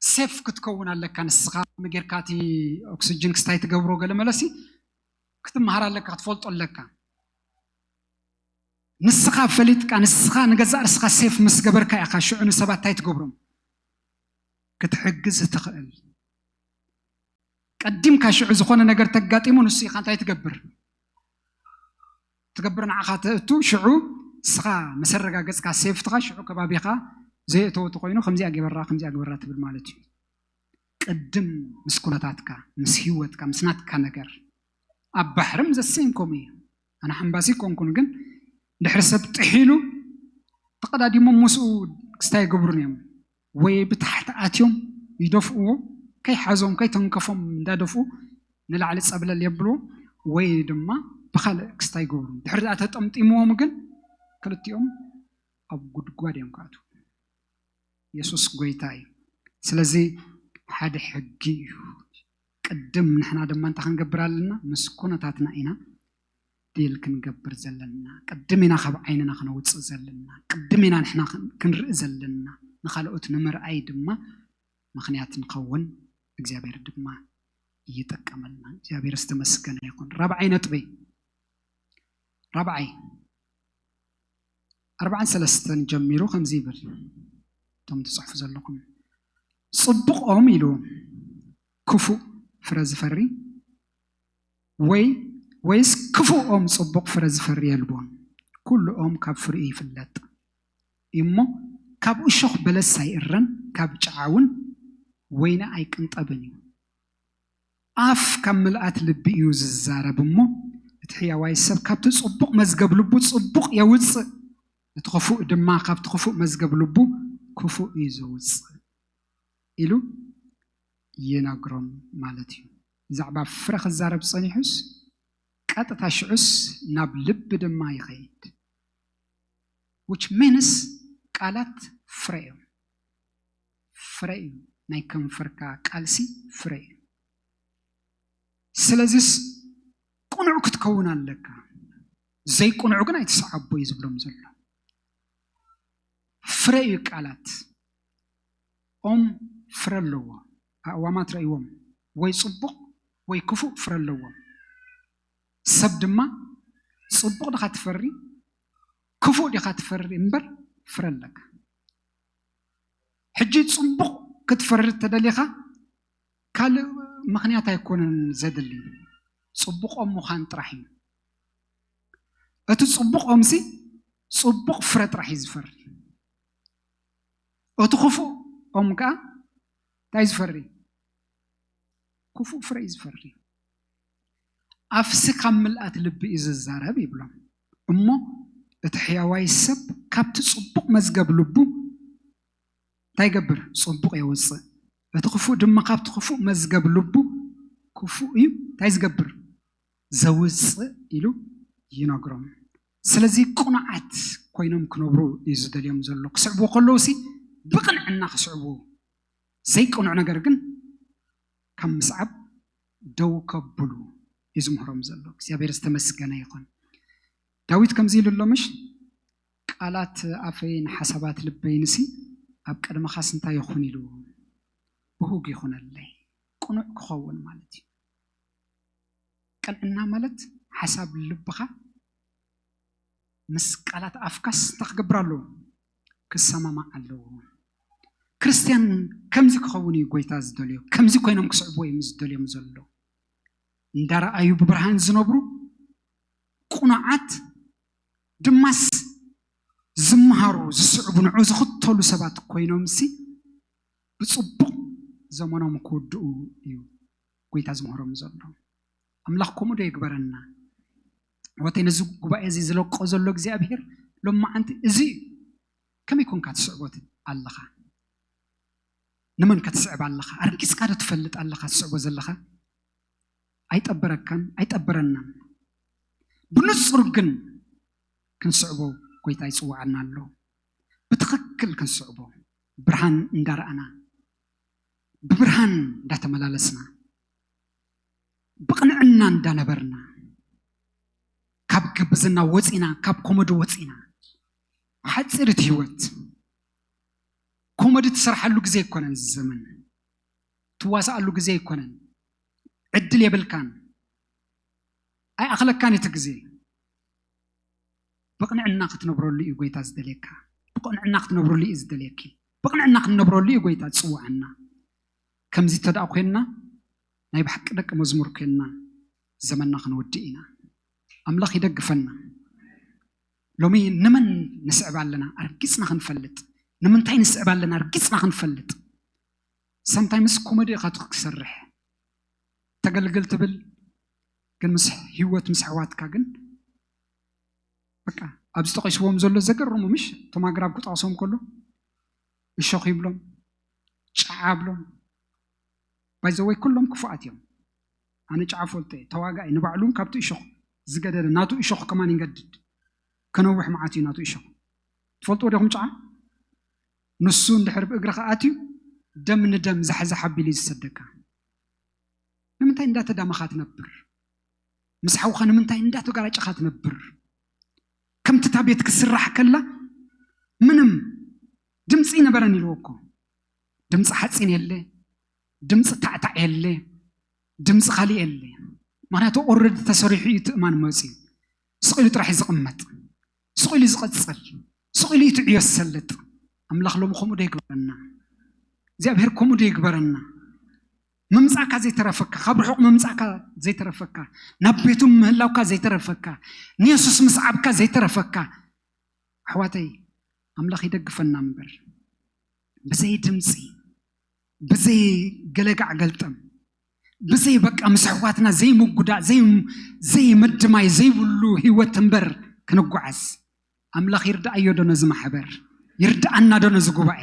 ሴፍ ክትከውን ኣለካ። ንስኻ ከመይ ጌርካ እቲ ኦክስጅን ክስታይ ትገብሮ ገለ መለሲ ክትመሃር ኣለካ፣ ክትፈልጦ ኣለካ። ንስኻ ፈሊጥካ፣ ንስኻ ንገዛእ ርስኻ ሴፍ ምስ ገበርካ ኢኻ ሽዑ ንሰባት እንታይ ትገብሮም? ክትሕግዝ ትኽእል። ቀዲምካ ሽዑ ዝኾነ ነገር ተጋጢሙ ንሱ ኢኻ እንታይ ትገብር? ትገብር ንዓኻ ተእቱ። ሽዑ ንስኻ ምስ ኣረጋገጽካ ሴፍትኻ ሽዑ ከባቢኻ ዘየእተወ ተኾይኑ ከምዚኣ ገበራ፣ ከምዚኣ ገበራ ትብል ማለት እዩ። ቅድም ምስ ኩነታትካ፣ ምስ ህይወትካ፣ ምስ ናትካ ነገር። ኣብ ባሕርም ዘሰይም ከምኡ እዩ። ኣነ ሓምባሲ ኮንኩን፣ ግን ድሕሪ ሰብ ጥሒሉ ተቐዳዲሞም ምስኡ ክስታይ ይገብሩን እዮም። ወይ ብታሕቲ ኣትዮም ይደፍእዎ፣ ከይሓዞም ከይተንከፎም እንዳደፍኡ ንላዕሊ ጸብለል የብልዎ፣ ወይ ድማ ብኻልእ ክስታይ ይገብሩ። ድሕሪ ኣ ተጠምጢምዎም ግን ክልቲኦም ኣብ ጉድጓድ እዮም ክኣትዉ። የሱስ ጎይታ እዩ። ስለዚ ሓደ ሕጊ እዩ። ቅድም ንሕና ድማ እንታይ ክንገብር ኣለና? ምስ ኩነታትና ኢና ዲል ክንገብር ዘለና። ቅድም ኢና ካብ ዓይንና ክነውፅእ ዘለና። ቅድም ኢና ንሕና ክን- ክንርኢ ዘለና። ንኻልኦት ንምርኣይ ድማ ምኽንያት ንኸውን። እግዚኣብሔር ድማ ይጥቀመልና። እግዚኣብሔር ዝተመስገነ ይኹን። ራብዓይ ነጥበይ፣ ራብዓይ ኣርባዓን ሰለስተን ጀሚሩ ከምዚ ይብል፣ እቶም ትፅሕፉ ዘለኹም፣ ጽቡቕ ኦም ኢሉ ክፉእ ፍረ ዝፈሪ ወይ ወይስ ክፉእ ኦም ጽቡቕ ፍረ ዝፈሪ የልቦን። ኩሉ ኦም ካብ ፍሪኡ ይፍለጥ እሞ፣ ካብ እሾኽ በለስ ኣይእረን፣ ካብ ጨዓ እውን ወይኒ ኣይቅንጠብን እዩ። ኣፍ ካብ ምልኣት ልቢ እዩ ዝዛረብ እሞ፣ እቲ ሕያዋይ ሰብ ካብቲ ጽቡቕ መዝገብ ልቡ ጽቡቕ የውጽእ። እቲ ክፉእ ድማ ካብቲ ክፉእ መዝገብ ልቡ ክፉእ እዩ ዘውጽእ ኢሉ ይነግሮም ማለት እዩ። ብዛዕባ ፍረ ክዛረብ ጸኒሑስ ቀጥታ ሽዑስ ናብ ልቢ ድማ ይኸይድ። Which means ቃላት ፍረ እዮም። ፍረ እዩ። ናይ ከንፈርካ ቃልሲ ፍረ እዩ። ስለዚስ ቅኑዕ ክትከውን ኣለካ፣ ዘይቅኑዕ ግን ኣይትስዓቦ እዩ ዝብሎም ዘሎ። ፍረ እዩ ቃላት። ኦም ፍረ ኣለዎ። ኣእዋማት ረእይዎም፣ ወይ ጽቡቕ ወይ ክፉእ ፍረ ኣለዎም። ሰብ ድማ ጽቡቕ ድኻ ትፈሪ ክፉእ ዲኻ ትፈሪ እምበር ፍረ ኣለካ። ሕጂ ጽቡቕ ክትፈሪ ተደሊኻ ካልእ ምኽንያት ኣይኮነን ዘድሊ፣ ጽቡቕ ኦም ምዃን ጥራሕ እዩ። እቲ ጽቡቕ ኦምሲ ጽቡቕ ፍረ ጥራሕ እዩ ዝፈሪ። እቲ ክፉእ ኦም ከኣ እንታይ ዝፈሪ? ክፉእ ፍረ እዩ ዝፈሪ። ኣፍሲ ካብ ምልኣት ልቢ እዩ ዝዛረብ ይብሎም እሞ፣ እቲ ሕያዋይ ሰብ ካብቲ ጽቡቕ መዝገብ ልቡ እንታይ ይገብር? ጽቡቕ የውጽእ። እቲ ክፉእ ድማ ካብቲ ክፉእ መዝገብ ልቡ ክፉእ እዩ እንታይ ዝገብር? ዘውጽእ ኢሉ ይነግሮም። ስለዚ ቅኑዓት ኮይኖም ክነብሩ እዩ ዝደልዮም ዘሎ። ክስዕብዎ ከለውሲ ብቕንዕና ክስዕብዎ፣ ዘይቅኑዕ ነገር ግን ካብ ምስዓብ ደው ከብሉ እዩ ዝምህሮም ዘሎ። እግዚኣብሔር ዝተመስገነ ይኹን። ዳዊት ከምዚ ኢሉ ኣሎ ምሽ? ቃላት ኣፈይን ሓሳባት ልበይንሲ ኣብ ቅድመኻስ እንታይ ይኹን ኢሉ ብሁግ ይኹነለይ። ቅኑዕ ክኸውን ማለት እዩ። ቅንዕና ማለት ሓሳብ ልብኻ ምስ ቃላት ኣፍካስ እንታይ ክገብር ኣለዎ? ክሰማማዕ ኣለዎ። ክርስትያን ከምዚ ክኸውን እዩ ጎይታ ዝደልዮ። ከምዚ ኮይኖም ክስዕብዎ እዮም ዝደልዮም ዘሎ። እንዳረኣዩ ብብርሃን ዝነብሩ ቅኑዓት ድማስ ዝመሃሩ፣ ዝስዕቡ፣ ንዑ ዝኽተሉ ሰባት ኮይኖምሲ ብጽቡቕ ዘመኖም ክውድኡ እዩ ጎይታ ዝምህሮም ዘሎ። ኣምላኽ ከምኡ ዶ ይግበረና? ወተይ ነዚ ጉባኤ እዚ ዝለቆ ዘሎ እግዚኣብሔር ሎማዓንቲ እዚ እዩ። ከመይ ኮንካ ትስዕቦ ኣለኻ? ንመን ከ ትስዕብ ኣለኻ? ኣርጊጽካ ዶ ትፈልጥ ኣለኻ ትስዕቦ ዘለኻ? ኣይጠበረካን ኣይጠበረናን። ብንጹር ግን ክንስዕቦ ጎይታ ይጽውዓና ኣሎ። ብትኽክል ክንስዕቦ፣ ብርሃን እንዳረኣና፣ ብብርሃን እንዳተመላለስና፣ ብቕንዕና እንዳነበርና፣ ካብ ግብዝና ወፂና፣ ካብ ኮመዲ ወፂና፣ ሓፂር እቲ ህይወት። ኮመዲ ትሰርሓሉ ግዜ ኣይኮነን እዚ ዘመን፣ ትዋሳኣሉ ግዜ ኣይኮነን። ዕድል የብልካን፣ ኣይኣኽለካን እቲ ግዜ። ብቕንዕና ክትነብረሉ እዩ ጎይታ ዝደልየካ። ብቕንዕና ክትነብረሉ እዩ ዝደልየኪ። ብቕንዕና ክንነብረሉ እዩ ጎይታ ዝፅውዓና። ከምዚ እንተ ደኣ ኮይንና፣ ናይ ብሓቂ ደቂ መዝሙር ኮይንና ዘመንና ክንወድእ ኢና። ኣምላኽ ይደግፈና። ሎሚ ንመን ንስዕብ ኣለና ኣርጊጽና ክንፈልጥ፣ ንምንታይ ንስዕብ ኣለና ኣርጊጽና ክንፈልጥ። ሰምታይምስ ኮመዲ ኢኻ ትሰርሕ፣ ተገልግል ትብል፣ ግን ምስ ህይወት ምስ ኣሕዋትካ ግን በቃ ኣብዚ ጠቒስዎም ዘሎ ዘገርሙ ምሽ፣ እቶም ኣግራብ ክጠቕሶም ከሎ እሾኽ ይብሎም፣ ጨዓ ብሎም፣ ባይዘወይ ኩሎም ክፉኣት እዮም። ኣነ ጫዓ ፈልጦ እየ፣ ተዋጋኢ ንባዕሉ ካብቲ እሾኽ ዝገደደ ናቱ እሾኽ ከማን ይገድድ። ከነውሕ መዓት እዩ ናቱ እሾኽ። ትፈልጥዎ ዲኹም ጫዓ? ንሱ እንድሕር ብእግርኻ ኣትዩ ደም ንደም ዛሕዛሕ ኣቢሉ እዩ ዝሰደካ። ንምንታይ እንዳተዳመኻ ትነብር? ምስ ሓውኻ ንምንታይ እንዳተጋራጨኻ ትነብር? ከምቲ እታ ቤት ክስራሕ ከላ ምንም ድምፂ ነበረን ኢልዎ እኮ። ድምፂ ሓፂን የለ፣ ድምፂ ታዕታዕ የለ፣ ድምፂ ካሊእ የለ። ምክንያቱ ኦረዲ ተሰሪሑ እዩ ትእማን መፅዩ። ስቕ ኢሉ ጥራሕ እዩ ዝቕመጥ፣ ስቕ ኢሉ ዝቐፅል፣ ስቕ ኢሉ እዩ ትዕዮ ዝሰልጥ። ኣምላኽ ሎሚ ከምኡ ዶ ይግበረና? እግዚኣብሔር ከምኡ ዶ ይግበረና? ምምፃእካ ዘይተረፈካ፣ ካብ ርሑቕ ምምፃእካ ዘይተረፈካ፣ ናብ ቤቱ ምህላውካ ዘይተረፈካ፣ ንየሱስ ምስዓብካ ዘይተረፈካ፣ ኣሕዋተይ ኣምላኽ ይደግፈና እምበር ብዘይ ድምፂ፣ ብዘይ ገለጋዕ ገልጠም፣ ብዘይ በቃ ምስ ኣሕዋትና ዘይምጉዳእ፣ ዘይ-፣ ዘይምድማይ ዘይብሉ ህይወት እምበር ክንጓዓዝ። ኣምላኽ ይርዳኣዮ ዶ ነዚ ማሕበር? ይርዳኣና ዶ ነዚ ጉባኤ?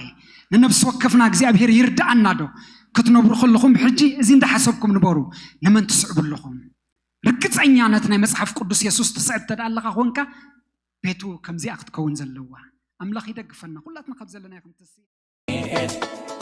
ንነፍሲ ወከፍና እግዚኣብሔር ይርዳኣና ዶ? ክትነብሩ ከለኹም ሕጂ እዚ እንዳሓሰብኩም ንበሩ። ንመን ትስዕቡ ኣለኹም? ርግጸኛ ነቲ ናይ መጽሓፍ ቅዱስ የሱስ ትስዕብ እንተ ደኣ ኣለኻ ኮንካ፣ ቤቱ ከምዚኣ ክትከውን ዘለዋ። ኣምላኽ ይደግፈና። ኩላትና ካብ ዘለናዮ ክንትስእ